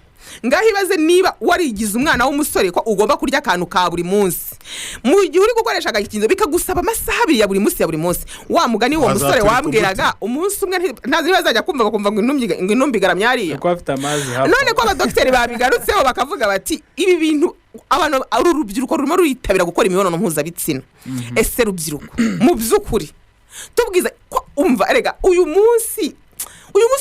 ngaho ibaze niba warigize umwana w'umusore ko ugomba kurya akantu ka buri munsi, mu gihe uri gukoresha agakingirizo bikagusaba amasaha 2 ya buri munsi, ya buri munsi, wa mugani uwo musore Wazaturika. wambwiraga umunsi umwe ntazi niba azajya kumva bakumva ngo intumbi igaramye hariya. Kuko afite amazi hafi. None ko abadogiteri babigarutseho bakavuga bati ibi bintu abantu, uru rubyiruko rurimo ruritabira gukora imibonano mpuzabitsina, ese rubyiruko, mu by'ukuri tubwiza ko umva, erega uyu munsi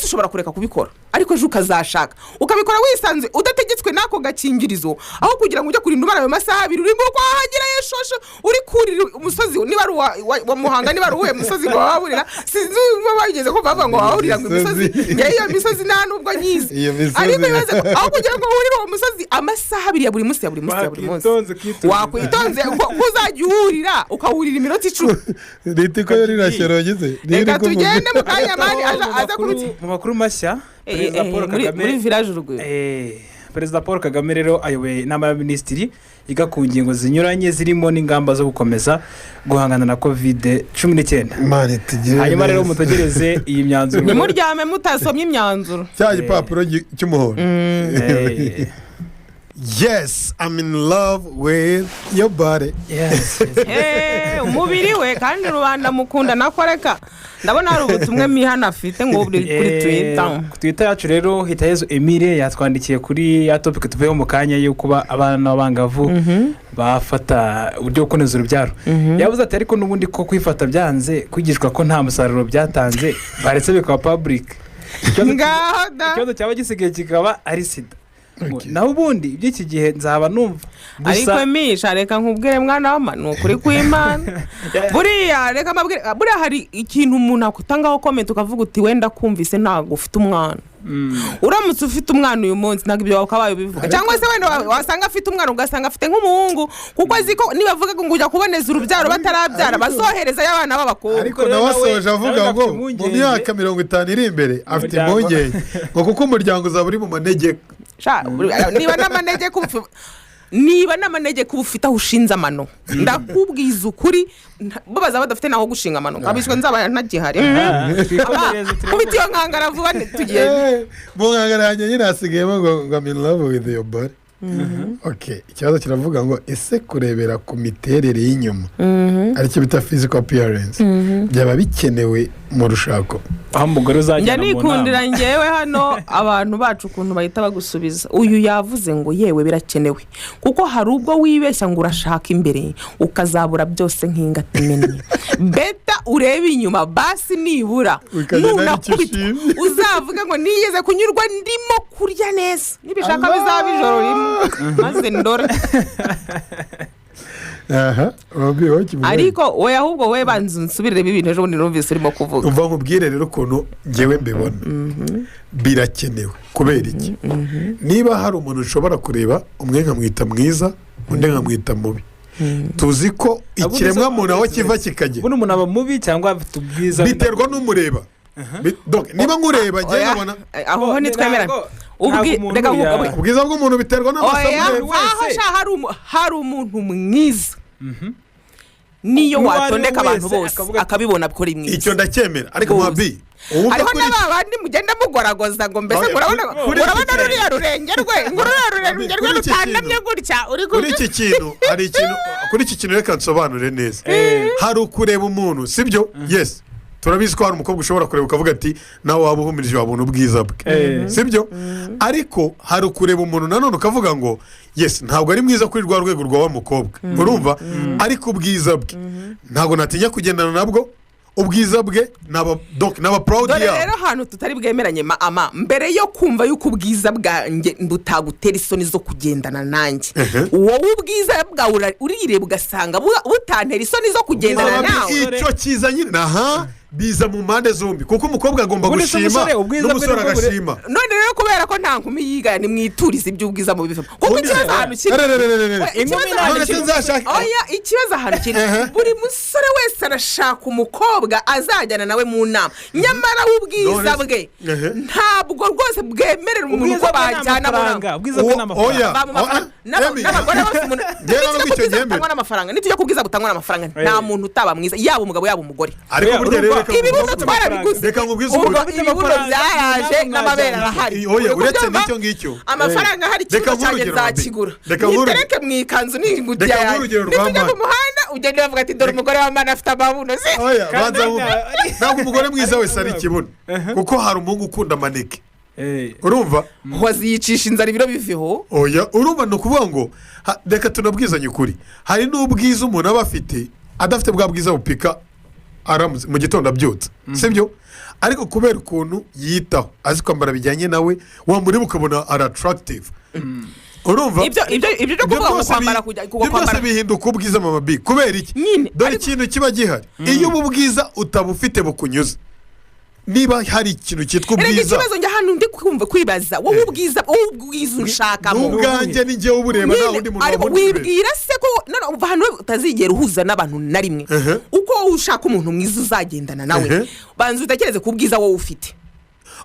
ushobora kureka kubikora. Ariko ejo ukazashaka, ukabikora wisanze, udategetswe n'ako gakingirizo, aho kugira ngo ujye kurinda umara ayo masaha 2 urimo kwahagira yeshosho, uri kurira umusozi, niba ari uwa Muhanga, niba ari uwuhe musozi ngo wahurira, sinzi niba bageze ko bavuga ngo wahurira ngo imisozi. Ngewe iyo misozi nta nubwo nyizi. Iyo misozi. Ariko ibibazo, aho kugira ngo wurire uwo musozi amasaha 2 ya buri munsi, ya buri munsi, ya buri munsi. Wakwitonze ukitonda. Wakwitonze ko uzajya uwurira, ukawurira iminota 10. Ritiko yo rirashyorogize. Reka tugende mu kanya, mani aza kubitsa. Mu makuru mashya, Perezida Paul Kagame Muri Village Urugwiro. Perezida Paul Kagame rero ayoboye inama y'abaminisitiri yiga ku ngingo zinyuranye, zirimo n'ingamba zo gukomeza guhangana na COVID-19. Imana itugirire Hanyuma rero neza. mutegereze iyi myanzuro. Ntimuryame mutasomye imyanzuro. Cya gipapuro cy'umuhondo. Yes, I'm in love with your body. Yes. Umubiri we kandi rubanda mukunda nako. Reka, ndabona hari ubutumwa mihana afite ngo buri kuri Twitter. Ku Twitter yacu rero, Hitayezu Emile yatwandikiye kuri ya topic tuvuyeho mu kanya yo kuba abana b'abangavu bafata uburyo bwo kuboneza urubyaro. Yavuze ati: "Ariko n'ubundi ko kwifata byanze, kwigishwa ko nta musaruro byatanze, baretse bikaba public." Ngaho da. Ikibazo cyaba gisigaye kikaba ari sida. Naho ubundi iby'iki gihe nzaba numva Ariko gusa. Misha, reka nkubwire, mwana w'ama, ni ukuri kw'Imana, buriya reka mbabwire, buriya hari ikintu umuntu akutangaho comment ukavuga uti: "Wenda kumvise ntabwo ufite umwana." Uramutse ufite umwana uyu munsi, ntabwo ibyo wakabaye ubivuga. Cyangwa se wenda wasanga afite umwana, ugasanga afite nk'umuhungu, kuko azi ko nibavuga ngo ujya kuboneza urubyaro batarabyara, bazoherezayo abana b'abakobwa. Ariko nawe asoje avuga Nawe ngo afite mu impungenge. myaka 50 iri imbere afite Umuryango. impungenge ngo kuko umuryango uzaba uri mu manegeka. Sha, niba n'amanegeka uba ufite aho ushinze amano, ndakubwiza ukuri, bo bazaba badafite n'aho gushinga amano, kabishwe nzaba ntagihari. Twikomereze, turebe. Kubita iyo nkangara vuba, tugende. Mu nkangara yanjye nyine hasigayemo ngo I'm in love with your body. Okay, ikibazo kiravuga ngo: ese kurebera ku miterere y'inyuma, aricyo bita physical appearance, byaba bikenewe mu rushako? Aho umugore Njya uzajyana mu nikundira nama. Ngewe hano abantu bacu ukuntu bahita bagusubiza. Uyu yavuze ngo: "Yewe, birakenewe, kuko hari ubwo wibeshya ngo urashaka imbere, ukazabura byose nk'ingata imennye. Better urebe inyuma basi, nibura Ukagenda n'icyo nunakubitwa ushimye. uzavuge ngo nigeze kunyurwa ndimo kurya neza. Nibishaka bizaba ijoro rimwe, maze ndore." Aha wabwiye wowe kivuga. Ariko we, ahubwo we banza unsubiremo ibintu ejo bundi numvise urimo kuvuga. Umva nkubwire rero ukuntu ngewe mbibona. Birakenewe kubera iki? Niba hari umuntu ushobora kureba umwe nkamwita mwiza, undi nkamwita mubi, tuzi ko ikiremwamuntu aho kiva kikagera. Ubundi umuntu aba mubi cyangwa afite ubwiza? Biterwa n'umureba. Donc, niba nkureba ngewe Oya, nkabona aho ho ntitwemerana. Ntabwo umuntu Reka nkubwire. Ubwiza bw'umuntu biterwa n'amaso Oya. amureba. Aho sha, hari umuntu mwiza, niyo Uwo ari we watondeka abantu wese bose akavuga ati- akabibona ko ari mwiza. Icyo ndacyemera, ariko Rwose. mwabi uwumva Hariho kuri n'aba bandi mugenda mugoragoza ngo mbese Oya, ngo urabona kuri iki urabona kintu- ruriya rurenge rwe, ngo ruriya rurenge rwe Kuri iki rutandamye kintu- gutya uri kuri iki kintu hari ikintu, kuri iki kintu reka nsobanure neza. Hari ukureba umuntu, sibyo? Yes, turabizi ko hari umukobwa ushobora kureba ukavuga ati: "Nawe waba uhumirije wabona ubwiza bwe," sibyo? Ariko hari ukureba umuntu nanone ukavuga ngo: "Yes, ntabwo ari mwiza kuri rwa rwego rwa wa mukobwa," urumva? "Ariko ubwiza bwe ntabwo natinya kugendana nabwo, ubwiza bwe naba, donc naba proud Dore yabo." rero ahantu tutari bwemeranye, ama mbere yo kumva yuko ubwiza bwanjye butagutera isoni zo kugendana nanjye, wowe ubwiza bwawe urireba ugasanga butantera isoni zo kugendana nawe. Icyo cyiza nyine aha biza mu mpande zombi, kuko umukobwa agomba Ubundi se gushima umusore, ubwiza bwe n'umusore nibwo agashima. None rero kubera ko nta nkumi yigaya, nimwiturize iby'ubwiza mu bivamo, kuko ikibazo ahantu kiri Rererererere. Oya, ikibazo Inkumi ahantu none se kiri- nzashaka- Oya, ikibazo ahantu kiri, buri musore wese arashaka umukobwa azajyana nawe mu nama, nyamara we ubwiza None se- bwe ntabwo rwose bwemerera umuntu Ubwiza ko bwe ni bajyana mu nama. amafaranga, ubwiza bwe ni amafaranga. Oya. Ba mu mafaranga. Oh, Emi. N'abagore bose umuntu Njyewe ntabwo nitujya icyo ku bwiza nemera. butangwa n'amafaranga, nitujya ku bwiza butangwa n'amafaranga, nta muntu utaba mwiza, yaba umugabo yaba umugore. Ariko Oya, burya rero urumva- reka Ibibuno nkubwize- twarabiguze. Reka nkubwize Ubwo ukuri. ibibuno byaraje n'amabere arahari. Oya, Uri uretse kubyumva? n'icyo ngicyo. Amafaranga ahari, Reka ikibuno nguhe cyanjye urugero, Mami. nzakigura, nitereke mu ikanzu n'ingutiya Reka nguhe yanjye. urugero rwa Nitujya ku Mani. muhanda, ugenda bavuga ati: "Dore umugore wa Mani afite amabuno." Si Oya, Kandi banza wumve. Ntabwo umugore mwiza wese ari ikibuno, kuko hari umuhungu ukunda maneke, urumva? Waziyicisha inzara, ibiro biveho. Oya, urumva, ni ukuvuga ngo reka tunabwizanye ukuri, hari n'ubwiza umuntu aba afite adafite bwa bwiza bupika. Aramutse mu gitondo abyutse, sibyo? Ariko kubera ukuntu yitaho, azi kwambara bijyanye nawe, wamureba ukabona ari attractive, urumva? Ibyo byo kuvuga ngo kwambara kujya Ibyo byose kwambara bihinduka ubwiza, mama bi. Kubera iki? Dore ikintu kiba gihari: iyo ubu bwiza utabufite bukunyuze, niba hari ikintu cyitwa Erega ubwiza. ikibazo njya hano ndi kumva kwibaza, wowe ubwiza unshakamo. N'ubwanjye ni njyewe ubureba, nta Nyine, wundi muntu ariko wabona imbere. wibwira se ko none uva ahantu utazigera uhuza n'abantu na rimwe, uko wowe ushaka umuntu mwiza uzagendana nawe, banza utekereze ku bwiza wowe ufite.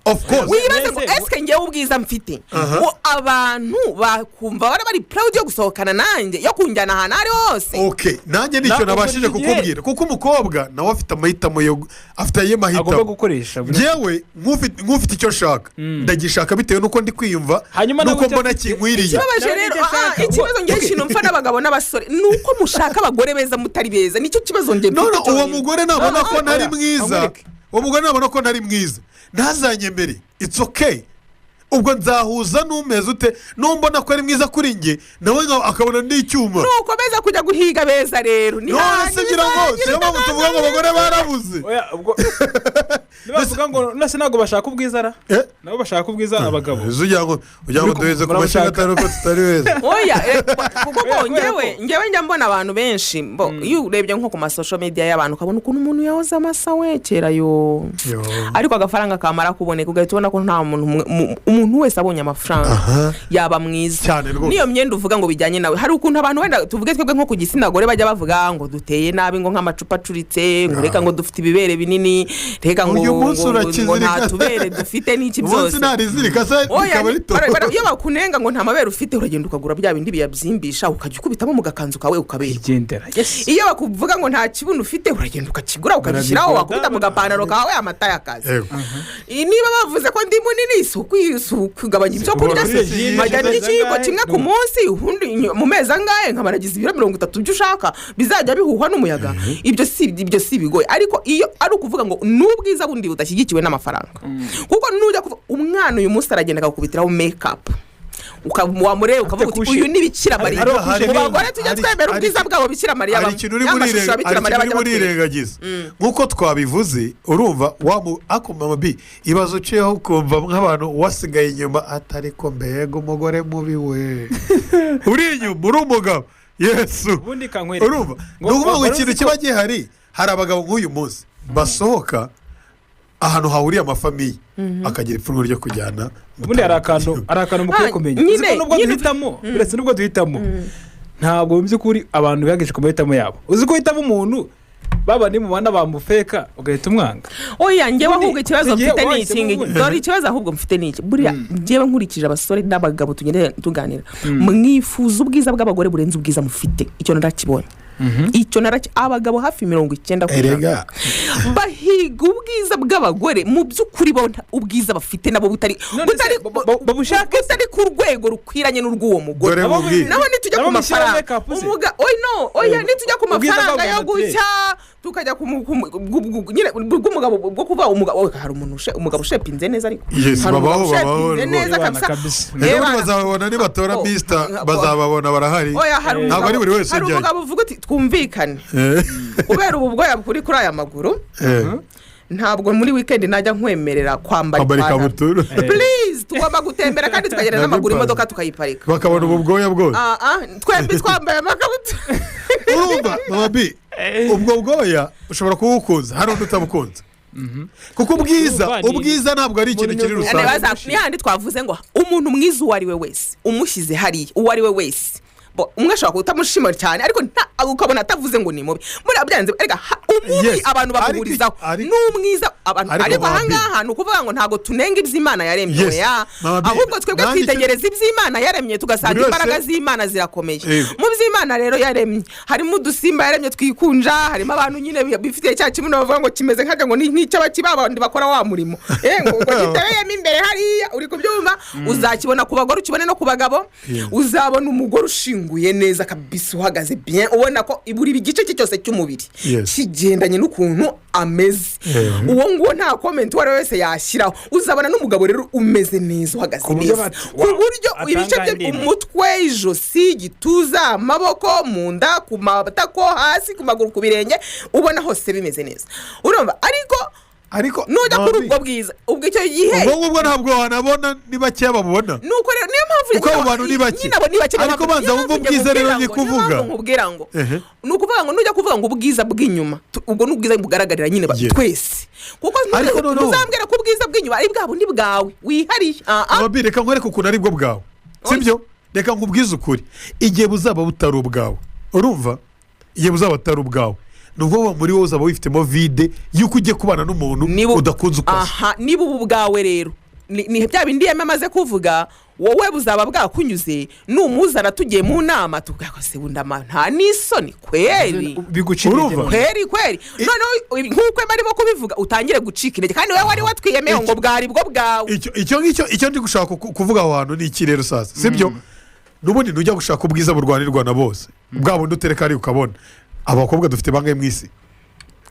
Of course. Wibaze ngo esike ngewe ubwiza mfite, ngo abantu bakumva bari proud yo gusohokana nanjye, yo kunjyana ahantu aho ari hose? Ok, nanjye nicyo nabashije kukubwira, kuko umukobwa nawe afite amahitamo, yo afite aye mahitamo Agomba gukoresha. Ngewe nk'ufite icyo nshaka, ndagishaka bitewe n'uko ndi kwiyumva, Hanyuma nawe n'uko icyo mbona afite- kinkwiriye. Ikibabaje rero, ikibazo ngewe ikintu mpfa n'abagabo n'abasore ni uko mushaka abagore beza mutari beza. Nicyo kibazo nge mfite None uwo cyonyine. mugore nabona ko ntari Oya, mwiza, amureke. uwo mugore nabona ko ntari mwiza, ntazanyemere, it's okay. Ubwo nzahuza n'umeze ute? Numbona ko ari mwiza kuri njye, nawe akabona ndi icyuma. Nukomeza kujya guhiga beza rero ni None handi se ngira ngo bizagira. siyo mpamvu tuvuga ngo abagore barabuze? Oya, ubwo nibavuga ngo nase ntabwo bashaka ubwiza ra, nabo bashaka ubwiza abagabo. Ese ugira ngo duheze ku mashyi atari uko tutari beza? Oya, kuko Kubera ko ngewe njya mbona abantu benshi bo, iyo urebye nko ku ma social media y'abantu, ukabona ukuntu umuntu yahoze amasa we kera yo, ariko agafaranga kamara kuboneka, ugahita ubona ko nta muntu umuntu wese abonye amafaranga yaba mwiza. Cyane rwose. N'iyo myenda uvuga ngo bijyanye nawe, hari ukuntu abantu wenda tuvuge twebwe nko ku gitsina gore bajya bavuga ngo duteye nabi, ngo nk'amacupa acuritse, ngo reka ngo dufite ibibere binini, reka ngo Uyu munsi ngo urakizirika. nta tubere dufite n'iki Umunsi byose. ntarizirika se Oya, rikaba rito. Iyo bakunenga ngo nta mabere ufite, uragenda ukagura bya bindi biyabyimbisha, ukajya ukubitamo mu gakanzu kawe ukaberwa. Igendera. Iyo bakuvuga ngo nta kibuno ufite, uragenda ukakigura, ukagishyiraho, wakubita mu gapantaro kawe amata y'akazi. Niba bavuze ko ndi munini, si ukugabanya ibyo kurya se? Kuri Nkajya ndya ikiyiko angahe? kimwe ku munsi, ubundi mu mezi angahe nkaba nagize ibiro 30 byo ushaka bizajya bihuhwa n'umuyaga. Ibyo si ibigoye, ariko iyo ari ukuvuga ngo n'ubwiza bundi budashyigikiwe n'amafaranga, kuko nujya kuvuga umwana uyu munsi aragenda akakubitiraho make-up, wamureba ukavuga uti kushe. Uyu ni Bikira Mariya. Hari- Mu bagore tujya twemera ubwiza bwabo, Bikira Mariya Hari bamwe ikintu uri y'amashusho ya Bikira hari Mariya ikintu uri bajya batwereka. burirengagiza nk'uko twabivuze. Urumva wa ako mama bi, ibazo uciyeho ukumva nk'abantu wasigaye inyuma, atari ko mbega umugore mubi we, uri inyuma uri umugabo, Yesu. Ubundi kankwereka. Urumva, ni ukuvuga ngo Wari ikintu uzi ko- kiba gihari, hari abagabo nk'uyu munsi basohoka ahantu hahuriye ama famille, akagira ipfunwe ryo kujyana. Ubundi hari akantu mukwiye kumenya. Uzi ko nubwo duhitamo, uretse nubwo duhitamo, ntabwo mu by'ukuri abantu bihagisha ku mahitamo yabo. Uzi ko uhitamo umuntu baba ni mubana bamufeka, ugahita umwanga. Oya, njyewe Ubundi ahubwo ikibazo igihe mfite ni wahisemo iki ngiki. ubundi. Dore ikibazo ahubwo mfite ni iki: buriya njyewe nkurikije abasore n'abagabo tugenda tuganira, mwifuza ubwiza bw'abagore burenze ubwiza mufite. Icyo narakibonye, icyo naraki abagabo hafi 90% Erega bahiga ubwiza bw'abagore, mu by'ukuri bo ubwiza bafite nabo butari ku rwego rukwiranye n'urw'uwo mugore. Dore mubwire. Naho nitujya ku Nabo mushyiraho mafaranga make-up se? Oya, no, oya, nitujya ku Ubwiza mafaranga bwabo yo naturel. gucya tukajya ku nyine bw'umugabo bwo kuvuga umugabo, oya, hari umuntu umugabo ushepinze neza, ariko Yes, hari umugabo babaho, babaho ushepinze rwose. neza Ebana kabisa. kabisa. Ejo bundi Ebana. bazababona nibatora Oh, mister, bazababona, barahari. Oya, hari Ntabwo ari buri wese hari ujyayo. umugabo uvuga uti twumvikane, kubera ubu bwoya buri kuri aya maguru, ntabwo muri weekend najya nkwemerera kwambara Kwambara ipantaro. ikabutura. Please, tugomba gutembera kandi tukagenda Nabyo n'amaguru, ipantaro. imodoka tukayiparika. Bakabona ubu bwoya bwose. Ah, ah, twembi twambaye amakabutura. Urumva mama bi, ubwo bwoya ushobora kubukunza, hari undi utabukunza, kuko ubwiza Urumva ubwiza ntabwo ari ikintu kiri rusange. Ni handi twavuze ngo umuntu mwiza uwo ari we wese umushyize hariya, uwo ari we wese, bo, umwe ashobora kutamushima cyane, ariko ukabona atavuze ngo ni mubi. Muri byanze erega umubi Yes, abantu bamuhurizaho, n'umwiza abantu ariko ariko Mama B. ahangaha ni ukuvuga ngo ntabwo tunenga iby'Imana yaremye. Yes, Oya, Mama B, ahubwo twebwe nanjye twitegereza iby'Imana yaremye, tugasanga Buri wese- imbaraga z'Imana zirakomeye. Yego. Mu by'Imana rero yaremye harimo udusimba yaremye twikunja, harimo abantu nyine bifitiye cya kibuno bavuga ngo kimeze nk'ajya ngo ni nk'icy'abaki bandi bakora wa murimo, ngo giteyemo imbere hariya, uri kubyumva? Uzakibona ku bagore, ukibone no ku bagabo. Uzabona umugore ushinguye neza kabisa, uhagaze bien, ubona ko buri gice cye cyose cy'umubiri kigendanye n'ukuntu ameze. Uwo nguwo nta comment uwo ari we wese yashyiraho. Uzabona n'umugabo rero umeze neza, uhagaze Ku buryo neza, ku buryo atanga ibice bye, indimi. umutwe, ijosi, igituza, amaboko, mu nda, ku matako, hasi ku maguru, ku birenge, ubona hose bimeze neza, urumva? Ariko Ariko nujya kuri Mami, ubwo bwiza, ubwo icyo gihe ubwo ngubwo ntabwo wanabona, ni bakeya babubona. Nuko rero niyo mpamvu Kuko abo bantu ni bake. Nyine abo ni bake, niyo Ariko mpamvu- banza niyo wumve mpamvu ubwiza rero nkubwira ni ngo- niyo kuvuga. mpamvu nkubwira ngo ni ukuvuga ngo nujya kuvuga ngo ubwiza bw'inyuma, ubwo ni ubwiza bugaragarira nyine twese, kuko Ariko noneho- ntuzambwira ko ubwiza bw'inyuma ari bwa bundi bwawe wihariye. Ah, ah. Mami, reka nkwereke ukuntu ari bwo bwawe, sibyo? Reka nkubwize ukuri, igihe buzaba butari ubwawe, urumva, igihe buzaba butari ubwawe, ni ukuvuga muri wowe uzaba wifitemo vide y'uko ugiye kubana n'umuntu udakunze uko asa. Aha, niba ubu bwawe rero ni bya bindi yema amaze kuvuga, wowe buzaba bwakunyuze, numuzana tugiye mu nama tugakoze bundama, nta n'isoni kweri. Biguca intege. Urumva? Kweri kweri. Noneho nk'uko barimo kubivuga, utangire gucika intege kandi wowe wari watwiyemeyeho ngo bwari bwo bwawe. Icyo ngicyo, icyo ndi gushaka kuvuga aho hantu ni iki rero sasa, sibyo? N'ubundi ntujya gushaka ubwiza burwanirwa na bose, bwa bundi utereka ari ukabona abakobwa dufite bangahe mu isi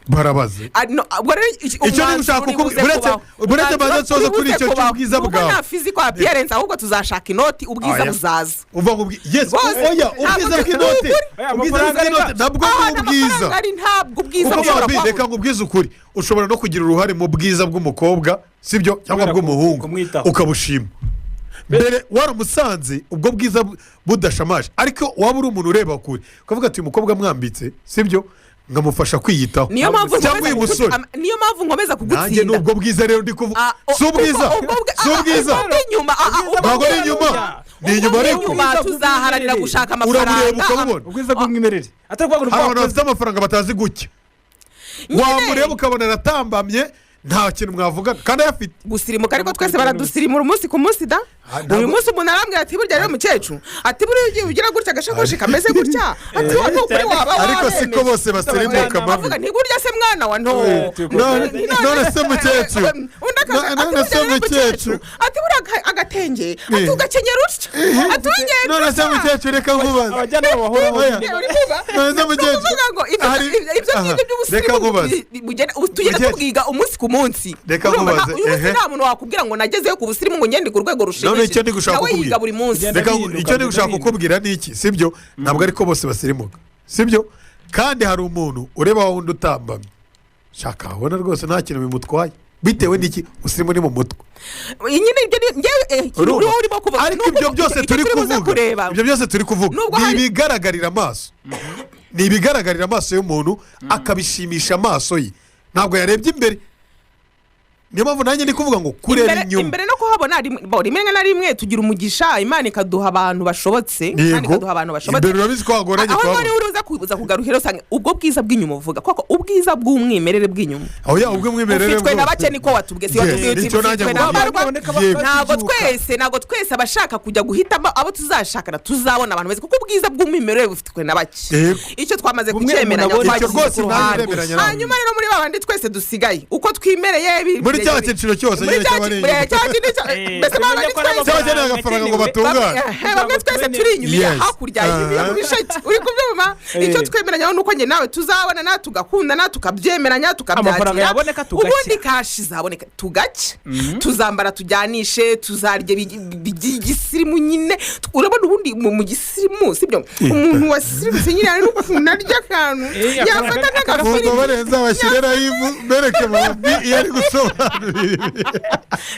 barabaze. Ah, no, ubwo rero Icyo ndi umwanzuro gushaka uri buze uretse- kubaho. uretse Umwanzuro mbanze nsoze uri kuri buze icyo kubaho. cy'ubwiza Nuko bwawe. nta physical appearance, ahubwo tuzashaka inoti, ubwiza Oya. buzaza. Uva ngo yes. Rwose, Oya, ntabwo ubwiza turi bw'inote, ukuri. ubwiza bw'inote nabwo Ah, ni ubwiza. n'amafaranga ari, ntabwo ubwiza Kuko bushobora Mami, kuba. reka nkubwize ukuri, ushobora no kugira uruhare mu bwiza bw'umukobwa, sibyo, cyangwa Kubera bw'umuhungu, kumwitaho. ukabushima mbere waramusanze ubwo bwiza budashamaje, ariko waba uri umuntu ureba kure ukavuga ati: "Uyu mukobwa mwambitse, sibyo, nkamufasha kwiyitaho," Niyo mpamvu cyangwa nkomeza uyu musore. niyo mpamvu nkomeza Nanjye kugutsinda. ni ubwo bwiza rero ndi kuvuga. Ah, Si ubwiza, si ubwiza. ubwo bw'inyuma, ubwo Ntabwo ari inyuma, ni inyuma, ariko bw'inyuma tuzaharanira gushaka urabureba amafaranga. ukabubona. Ubwiza bw'umwimerere atari ukuvuga ngo Hari abantu bafite amafaranga batazi gucya. Nyine. Wamureba ukabona aratambamye, nta kintu mwavugana kandi ayafite. Gusirimuka, ariko twese baradusirimura umunsi ku munsi da. Ah, ntabwo- Uyu munsi umuntu arambwira ati: "Burya rero mukecuru," ati, "buriya ugiye ugira gutya, agashakoshi kameze gutya," ati, "wowe ni ukuri waba Ariko siko waremeje." bose basirimuka, mami. Avuga nti: "Burya se mwana wa nto." None se mukecuru? Undi akaza ati: None se "Burya rero mukecuru?" mukecuru," ati, "buriya agatenge," ati, "ugakenyera utya," ati, "ugenza None se utya." mukecuru, reka nkubaze. Abajyanama bahoraho. Oya. Uri kumva? None se Ni mukecuru? ukuvuga ngo ibyo Aha, ngibyo by'ubusirimu reka nkubaze. ubu tugenda Mukecuru. tubwiga umunsi ku munsi. Reka Urumva, nkubaze, uyu munsi nta muntu wakubwira ngo nagezeyo ku busirimu, ngo ngende ku rwego None icyo ndi rushimishije. gushaka Nawe yiga kukubwira, buri munsi. Genda reka bihinduka, icyo ndi bigenda gushaka bihinduka. kukubwira ni iki, sibyo? Ntabwo ariko bose basirimuka, sibyo? Kandi hari umuntu ureba wa wundi utambamye, shaka abona rwose nta kintu bimutwaye. Bitewe n'iki? Usirimu ni mu mutwe. Nyine ibyo ni njyewe, ikintu Urumva? urimo kuvuga Ariko ni uko ibyo byose icyo turi turi buze kuvuga, kureba. ibyo byose turi kuvuga Nubwo ni ibigaragarira amaso, ni ibigaragarira amaso y'umuntu, akabishimisha amaso ye, ntabwo yarebye imbere. Niyo mpamvu nanjye ndi kuvuga ngo kureba inyuma. Imbere no kuhabona bo, rimwe na rimwe tugira umugisha, Imana ikaduha abantu bashobotse, Imana ikaduha abantu bashobotse. Imbere urabizi ko hagoranye Aho kuhabona. wari uruza kuza kugarukira, usanga ubwo bwiza bw'inyuma uvuga koko, ubwiza bw'umwimerere bw'inyuma Aho ya ubw'umwimerere ufitwe na bwo. bake, niko watubwiye, si Yes, watubwiye uti nicyo nanjye ufitwe na nkubwira. barwa. Yego. Ntabwo twese abashaka kujya guhitamo abo tuzashakana tuzabona abantu beza, kuko ubwiza bw'umwimerere bufitwe na bake. Icyo twamaze Bumwe kucyemeranya, umuntu abona. twagishyize Icyo rwose ku nanjye ruhande. ndemeranya nawe. Hanyuma rero muri babandi twese dusigaye uko twimereye Muri cya cyiciro cyose muri nyine cya cy'abari inyuma. cya kindi mbese Tumenye babandi ko ari twese Cy'abakeneye agafaranga ngo batungane. Bamwe twese turi inyuma ya hakurya mu bisheke, uri kubyumva? Icyo twemeranyaho ni uko njye nawe tuzabonana, tugakundana, tukabyemeranya, Amafaranga tukabyakira, yaboneka, tugacya. ubundi cash izaboneka tugacya, tuzambara tujyanishe, tuzarya igisirimu nyine. Urabona ubundi mu gisirimu, sibyo, umuntu wasirimutse nyine hari n'ukuntu arya akantu, yafata nk'agafiriti. Ubwo barenze abashyire live, bereke mami iyo ari gusobanurira ibi.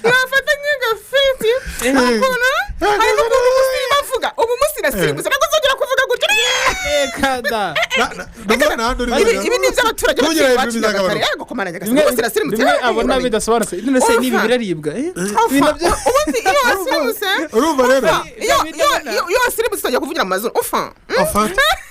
Yafata nk'agafiriti, ukuntu hari n'ukuntu umusirimu avuga. Ubu munsi nasirimutse, ntabwo nzongera kuvuga gutya. Kada. Ndabona ahandi uri Ibi ibi ni iby'abaturage Ntugere batuye hejuru iwacu i Nyagatare. bizagabanuka. Yego komana Nyagasani, Bimwe rwose nasirimutse. bimwe abona bidasobanutse, none se nibi biraribwa? Ibi nabyo Ubundi iyo wasirimutse, Urumva rero? ufa, iyo wasirimutse utangira kuvugira mu mazuru, ufa.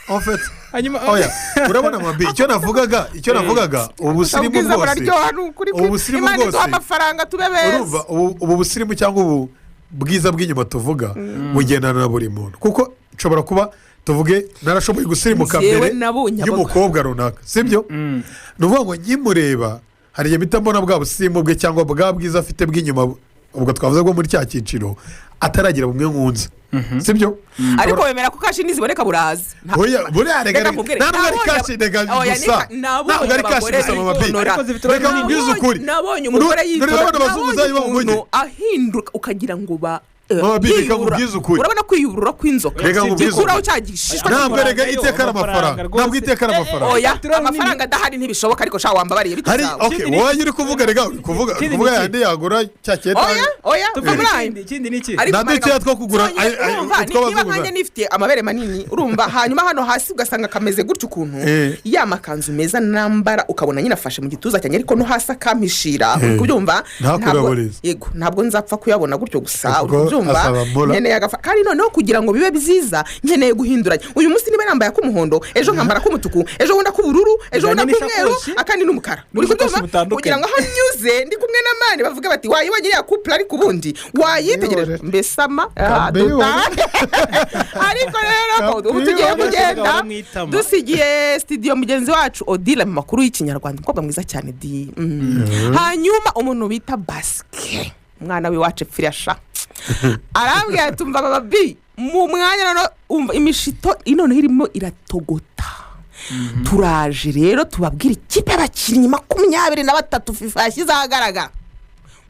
En fait, Hanyuma oya, urabona mabi, icyo navugaga, ubu busirimu Ubwiza bwose, buraryoha, ni ukuri ubu busirimu Imana iduha bwose, amafaranga tube beza. Urumva, ubu busirimu cyangwa ubu bwiza bw'inyuma tuvuga bugendana na buri muntu, kuko nshobora kuba, tuvuge, narashoboye gusirimuka Njyewe mbere nabonye y'umukobwa runaka, sibyo? Ni ukuvuga ngo nkimureba hari igihe mpita mbona bwa busirimu bwe cyangwa bwa bwiza afite bw'inyuma. Ubwo twavuze ko muri cya cyiciro ataragira bumwe nkunze, sibyo? Ariko wemera ko cash niziboneka buraza. Oya, buriya reka Reka nkubwire, ntabwo ari nabonye cash reka oya, gusa nabonye ntabwo ari cash abagore gusa, mama B. bitonora. Ariko zifite Reka uruhare nkubwize ukuri. Nabonye umugore Nureba yitora, bano bazunguzayi bo mu nabonye mujyi. umuntu ahinduka ukagira ngo ba Mama B, reka yiyubura. nkubwize ukuri. Urabona kwiyuburura kw'inzoka Reka nkubwize gikuraho ukuri. cya gishishwa. Ntabwo cy'inzoka. rega iteka ari amafaranga, rwose. ntabwo iteka ari amafaranga. Oya, Turabona amafaranga adahari ntibishoboka, ariko sha wambabariye Hari bitazawe. okay, wowe uri kuvuga, rega uri kuvuga uri Ikindi kuvuga ni iki? yandi yagura cya cyeta. Oya, oya, Tuvuge va muri ayo. ikindi ni iki? Ariko Nta dukeya two kugura, Sonyine, urumva, utwo niba bazunguza. nkanjye nifitiye amabere manini, urumva, hanyuma hano hasi ugasanga kameze gutya ukuntu, ya makanzu meza nambara ukabona nyine afashe mu gituza cyanjye, ariko no hasi akampishira, uri kubyumva? Ntakuraburize. Yego, ntabwo nzapfa kuyabona gutyo gusa, uri Ubwo kubyumva? asaba mura. Nkeneye agafa kandi noneho kugira ngo bibe byiza nkeneye guhinduranya. Uyu munsi niba nambaye ak'umuhondo, ejo nkambara ak'umutuku, ejo bundi ak'ubururu, ejo bundi Bijyanye ak'umweru, n'ishakoshi. akandi n'umukara, uri N'ubushakoshi kubyumva? butandukanye. Kugira ngo aho nyuze ndi kumwe na mani bavuge bati: "Wayibonye iriya couple?" Ariko ubundi wayitegereje mbese ama ah, Kabiyore. Ariko rero ko ubu tugiye Kabiyore. kugenda Mu itama. dusigiye studio mugenzi wacu Odile mu makuru y'Ikinyarwanda, umukobwa mwiza cyane di. Hanyuma umuntu bita Basike, umwana w'iwacu Pfirasha, arambwira ati: "Umva baba bi mu mwanya noneho umva imishito noneho irimo iratogota." Turaje rero tubabwire ikipe y'abakinnyi 23 FIFA yashyize ahagaragara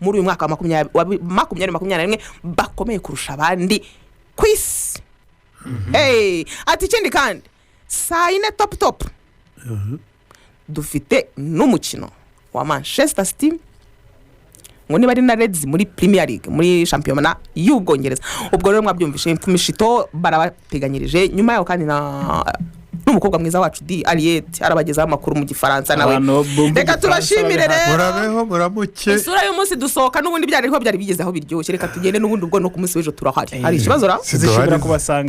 muri uyu mwaka wa makumyabiri wa 2021 bakomeye kurusha abandi ku isi. Hey, ati ikindi kandi saa 4 top top dufite n'umukino wa Manchester City ngo niba ari na Leeds muri Premier League, muri shampiyona y'Ubwongereza. Ubwo rero mwabyumvishe ku mishito barabateganyirije. Nyuma yaho kandi na n'umukobwa mwiza wacu di Ariyeti arabagezaho amakuru mu Gifaransa nawe. Abantu bumva Reka Igifaransa tubashimire babe hafi. rero. Murabeho, muramuke. Isura y'umunsi dusohoka n'ubundi byari ariho byari bigeze aho biryoshye. Reka tugende n'ubundi, ubwo no ku munsi w'ejo turahari. Hari ikibazo ra? Zishobora kubasanga.